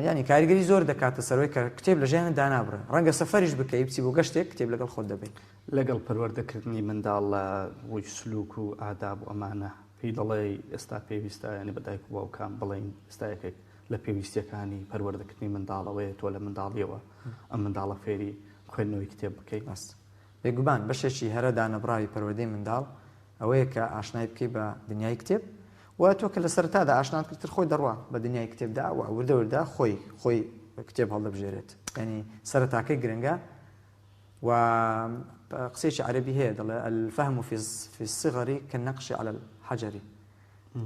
ینی کاریگەری زۆر دەکاتە سەرەوەی کە کتێب لە ژیانت دانابڕێ ڕەنگە سەفەریش بکەی بچی بۆ گەشتێک کتێب لەگەڵ خۆت دەبەی.
لەگەڵ پەروەردەکردنی منداڵ لە ڕووی سلوک و ئاداب و ئەمانە پێی دەڵێی ئێستا پێویستە یانی بە دایک و باوکان بڵێین ئێستا یەکێک لە پێویستیەکانی پەروەردەکردنی منداڵ ئەوەیە تۆ لە منداڵیەوە ئەم منداڵە فێری خوێندنەوەی کتێب بکەی.
ڕاستە بێگومان بەشێکی هەرە دانەبڕاوی پەروەردەی منداڵ ئەوەیە کە ئاشنای بکەی بە دنیای کتێب و تۆ کە لە سەرەتادا ئاشنات کرد تر خۆی دەڕوا بە دنیای کتێبدا و وردە وردە خۆی خۆی کتێب هەڵدەبژێرێت یعنی سەرەتاکەی گرنگە و قسەیەکی عەرەبی هەیە دەڵێ الفهم في في الصغر كالنقش على الحجر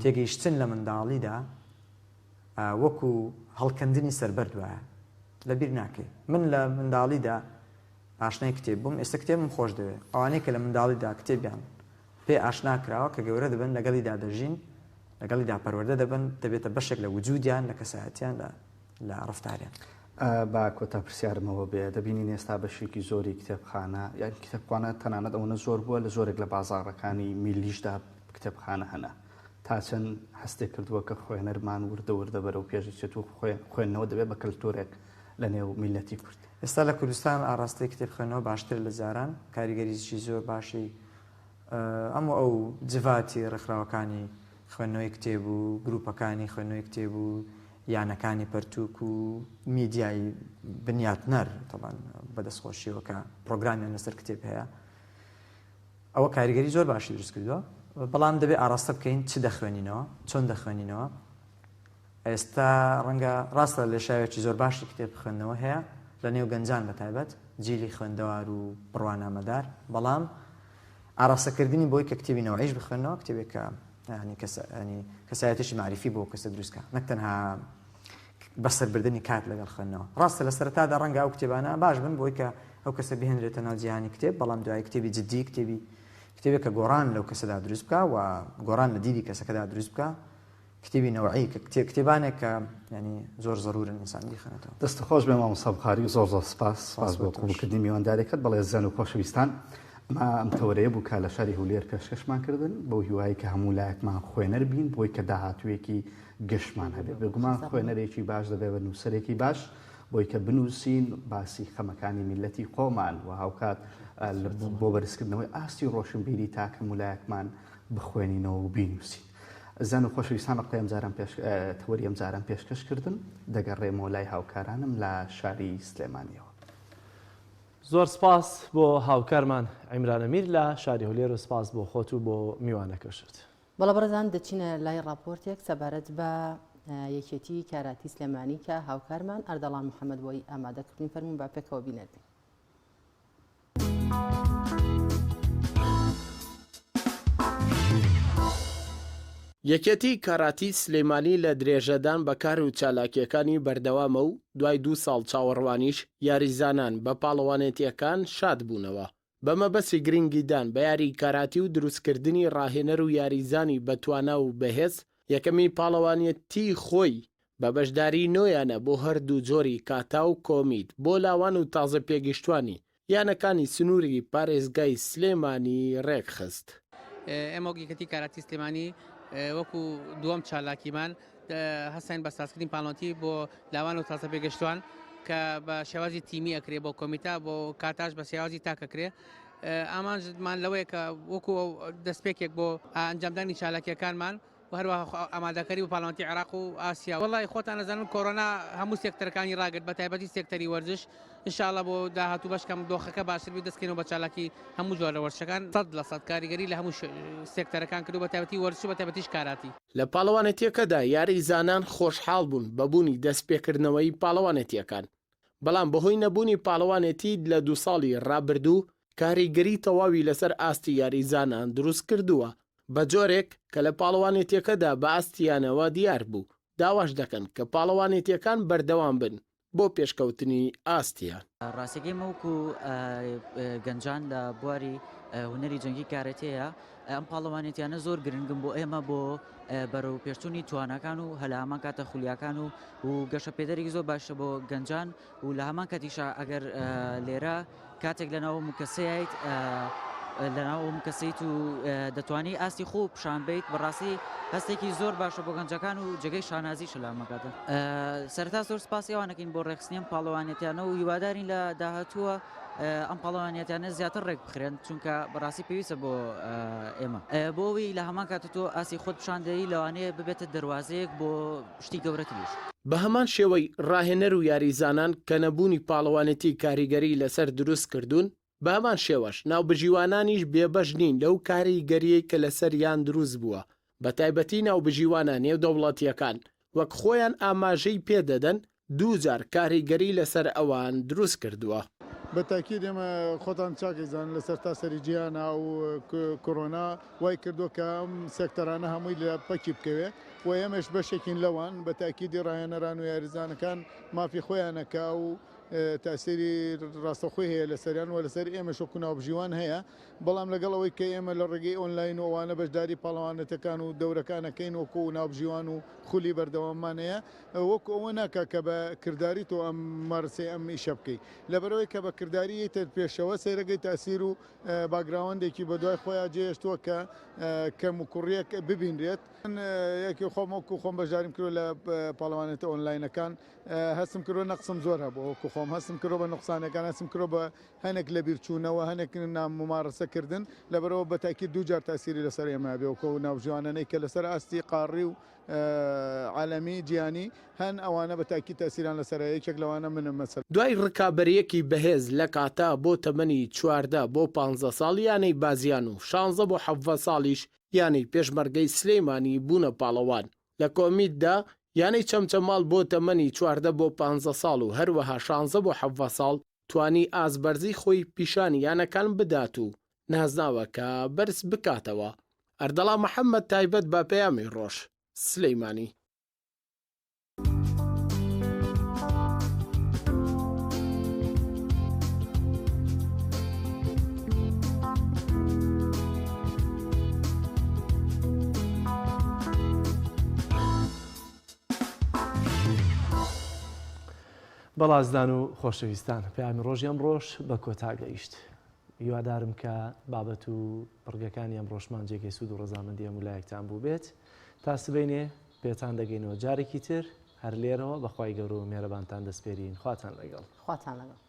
تێگەیشتن لە منداڵیدا وەکو هەڵکەندنی سەربەرد وایە لەبیر ناکەی من لە منداڵیدا ئاشنای کتێب بووم، ئێستا کتێبم خۆش دەوێ. ئەوانەی کە لە منداڵیدا کتێبیان پێ ئاشنا کراوە، کە گەورە دەبن لەگەڵیدا دەژین، لەگەڵیدا پەروەردە دەبن، دەبێتە بەشێک لە وجودیان، لە کەسایەتیان، لە لە ڕەفتاریان.
با کۆتا پرسیارم ئەوە بێ، دەبینین ئێستا بەشێکی زۆری کتێبخانە، یان کتێبخانە تەنانەت ئەوەنە زۆر بووە لە زۆرێک لە بازاڕەکانی میللیشدا کتێبخانە هەنە. تا چەند هەستێک کردووە کە خوێنەرمان وردە وردە بەرەو پێش دەچێت و خوێندنەوە دەبێت بە کەلتوورێک لە نێو میللەتی کورد؟
ئێستا لە کوردستان ئاڕاستەی کتێب خوێندنەوە باشترە لە جاران، کاریگەریی زۆر باشی ئەم و ئەو جڤاتی ڕێکخراوەکانی خوێندنەوەی کتێب و گروپەکانی خوێندنەوەی کتێب و یانەکانی پەرتووک و میدیای بنیاتنەر تەبان بەدەستخۆشیەوە کە پرۆگرامیان لەسەر کتێب هەیە ئەوە کاریگەری زۆر باشی دروست کردووە بەڵام دەبێ ئاراستە بکەین چ دەخوێنینەوە چۆن دەخوێنینەوە ئێستا ڕەنگە ڕاستە لێشاوێکی زۆر باشی کتێب خوێندنەوە هەیە لە نێو گەنجان بە تایبەت جیلی خوێندەوار و بڕوانامەدار بەڵام. ئاراستەکردنی بۆی کە کتێبی نەوعیش بخوێنەوە کتێبێک کە ینی کەس ینی کەسایەتێکی مەعریفی بۆ کەسە دروست کە نەک تەنها بەسەربردنی کات لەگەڵ خوێندنەوە ڕاستە لە سەرەتادا ڕەنگە ئەو کتێبانە باش بن بۆی کە ئەو کەسە بهێنرێتە ناو جیهانی کتێب بەڵام دوای کتێبی جدی کتێبی کتێبێک کە گۆڕان لەو کەسەدا دروست بکە و گۆڕان لە دیدی کەسەکەدا دروست بکە کتێبی نەوعی کە کتێب کتێبانێک کە ینی زۆر زەرورن ئینسان بیخوێنێتەوە.
دەست خۆش بێ مامۆستا بوخاری زۆر زۆر سپاس سپاس بۆ قبوڵکردنی میوانداریەکەت بەڵێ ئەزیزان و خۆشەویستان ئەمە ئەم تەوەرەیە بوو کە لە شاری هەولێر پێشکەشمان کردن بەو هیوایەی کە هەموو لایەکمان خوێنەر بین بۆی کە داهاتوویەکی گەشمان هەبێ بێگومان خوێنەرێکی باش دەبێ بە نووسەرێکی باش بۆی کە بنووسین باسی خەمەکانی میللەتی خۆمان و هاوکات بۆ بەرزکردنەوەی ئاستی ڕۆشنبیری تاک هەموو لایەکمان بخوێنینەوە و بینووسین. ئەزیزان و خۆشەویستان ئەڵقەی ئەمجارەم پێش تەوەری ئەمجارەم پێشکەش کردن دەگەڕێمەوە لای هاوکارانم لە شاری سلێمانیەوە.
زۆر سپاس بۆ هاوکارمان عیمران ئەمیر لە شاری هەولێر و سپاس بۆ خۆت و بۆ میوانەکەشت.
بەڵێ بەڕێزان دەچینە لای ڕاپۆرتێک سەبارەت بە یەکێتی کاراتی سلێمانی کە هاوکارمان ئەردەڵان محەمەد بۆی ئامادە کردوین فەرموون با پێکەوە بینەر بین.
یەکێتی کاراتی سلێمانی لە درێژەدان بە کار و چالاکییەکانی بەردەوامە و دوای دوو ساڵ چاوەڕوانیش یاریزانان بە پاڵەوانێتییەکان شاد بوونەوە. بە مەبەستی گرنگیدان بە یاری کاراتی و دروستکردنی ڕاهێنەر و یاریزانی بەتوانا و بەهێز، یەکەمین پاڵەوانێتیی خۆی بە بەشداریی نۆ یانە بۆ هەردوو جۆری کاتا و کۆمیت بۆ لاوان و تازەپێگەیشتووانی یانەکانی سنووری پارێزگای سلێمانی رێکخست.
ئێمە وەک یەکێتی کاراتی سلێمانی وەکو دووەم چالاکیمان هەستاین بە سازکردنی پاڵەوانێتی بۆ لاوان و تازەپێگەشتوان کە بە شێوازی تیمی ئەکرێ بۆ کۆمیتا بۆ کاتاش بە شێوازی تاک ئەکرێ ئامانجمان لەوەیە کە وەکو دەستپێکێک بۆ ئەنجامدانی چالاکیەکانمان و هەروەها ئامادەکاری بۆ پاڵەوانێتی عێراق و ئاسیا. وەڵی خۆتان ئەزانن کۆرۆنا هەموو سێکتەرەکانی ڕاگرت بە تایبەتی سێکتەری وەرزش ان شاء اللە بۆ داهاتوو بەشکەم دۆخەکە باشتر بێت دەستکەینەوە بە چالاکی هەموو جۆرە وەرزشەکان 100% کاریگەری لە هەموو سێکتەرەکان کردو بە تایبەتی وەرزش و بە تایبەتیش کاراتی.
لە پاڵەوانێتییەکەدا یاریزانان خۆشحاڵ بوون بە بوونی دەستپێکردنەوەی پاڵەوانێتییەکان، بەڵام بەهۆی نەبوونی پاڵەوانێتی لە دوو ساڵی رابردوو کاریگەری تەواوی لەسەر ئاستی یاریزانان دروستکردووە، بەجۆرێک کە لە پاڵەوانێتییەکەدا بە ئاستیانەوە دیار بوو، داواش دەکەن کە پاڵەوانێتییەکان بەردەوام بن بۆ پێشکەوتنی ئاستیان.
ڕاستەکەی ئێمە وەکو گەنجان لە بواری هونەری جەنگی کارەتێیە ئەم پاڵەوانێتیانە زۆر گرنگن بۆ ئێمە بۆ بەرەو پێشچوونی تواناکان و هەلە هەمان کاتە خولیاکان و و گەشە پێدەرێکی زۆر باشە بۆ گەنجان و لە هەمان کاتیشا ئەگەر لێرە کاتێک لەناو مکەسەیت لەناو مکەسەیت و دەتوانی ئاستی خۆ پیشان بیت بەڕاستی هەستێکی زۆر باشە بۆ گەنجەکان و جێگەی شانازی شلامەکاتە سەرتا زۆر سپاسی ئەوانەکەین بۆ ڕێکخستنی ئەم پاڵەوانێتیانە و هیوادارین لە داهاتووە ئەم پاڵەوانیەتیانە زیاتر ڕێک بخرێن چونکە بەڕاستی پێویستە بۆ ئێمە بۆ ئەوەی لە هەمان کات تۆ ئاستی خۆت پیشان دەی لەوانەیە ببێتە دەروازەیەک بۆ شتی گەورەتریش.
بە هەمان شێوەی ڕاهێنەر و یاریزانان کە نەبوونی پاڵەوانێتی کاریگەری لەسەر دروست کردوون، بە هەمان شێوەش ناوبژیوانانیش بێبەش نین لەو کاریگەریەی کە لەسەریان دروست بووە، بەتایبەتی ناوبژیوانە نێودەوڵەتییەکان وەک خۆیان ئاماژەی پێدەدەن دووجار کاریگەری لەسەر ئەوان دروست کردووە.
بە تاکید ئێمە خۆتان چاک ئەیزانن لە سەرتاسەری جیهانا و کۆرۆنا وای کردووە کە ئەم سێکتەرانە هەمووی لە پەکی بکەوێ و ئێمەش بەشێکین لەوان بە تاکیدی ڕاهێنەران و یاریزانەکان مافی خۆیانە کە ئەو تاسیری ڕاستەوخۆی هەیە لەسەریان و لەسەر ئێمەش وەکو ناوبژیوان هەیە بەڵام لەگەڵ ئەوەی کە ئێمە لە ڕێگەی ئۆنلاین و ئەوانە بەشداری پاڵەوانێتەکان و دەورەکان ئەکەین وەکو ناوبژیوان و خولی بەردەواممان هەیە وەکو ئەوە ناکا کە بە کرداری تۆ ئەم ممارەسەی ئەم ئیشە بکەی لەبەرئەوەی کە بە کرداری یەیتە پێشەوە سەیرەگەی تاسیر و باکگراوەندێکی بەدوای خۆیا جێهێشتووە کە کەموکوڕیەک ببینرێت. من یەکی خۆم وەکو خۆم بەشداریم کردووە لە پاڵەوانێتە ئۆنلاینەکان هەستم کردووە نەقسم زۆر هەبووە وەکو خۆم هەستم کردووە بە نوقسانەکان هەستم کردووە بە هەنێک لەبیرچوونەوە هەنێک نامومارەسە کردن لەبەرئەوە بە تاکید دووجار تاسیری لەسەر ئێمە هەبێ وەکو ئەو ناوبژیوانانەی کە لەسەر ئاستی قاڕی و عالەمی، جیهانی، هەن ئەوانە بە تاکید تاسیران لەسەرە یەکێک لەوانە منم مەسەلەن.
دوای ڕکابەرییەکی بەهێز لە کاتا بۆ تەمەنی 14 بۆ پانزە ساڵ یانەی بازیان و شانزە بۆ حەڤە ساڵیش یانەی پێشمەرگەی سلێمانی بوونە پاڵەوان لە کۆمیتدا یانەی چەمچەماڵ بۆ تەمەنی 14 بۆ پانزە ساڵ و هەروەها شانزە بۆ حەڤە ساڵ توانی ئاستبەرزی خۆی پیشانی یانەکان بدات و. نازناوەکە بەرز بکاتەوە. ئەردەڵان محەمەد تایبەت بە پەیامی ڕۆژ، سلیمانی.
بەڵازدان و خۆشەویستان پەیامی ڕۆژی ئەمڕۆش بە کۆتا گەیشت. هیوادارم کە بابەت و بڕگەکانی ئەمڕۆشمان جێگەی سوود و ڕەزامەندی هەموو لایەکتان بووبێت. تا سبەینێ پێتان دەگەینەوە جارێکی تر هەر لێرەوە بە خوای گەورە و میهرەبانتان دەسپێرین. خواتان لەگەڵ.
خواتان لەگەڵ.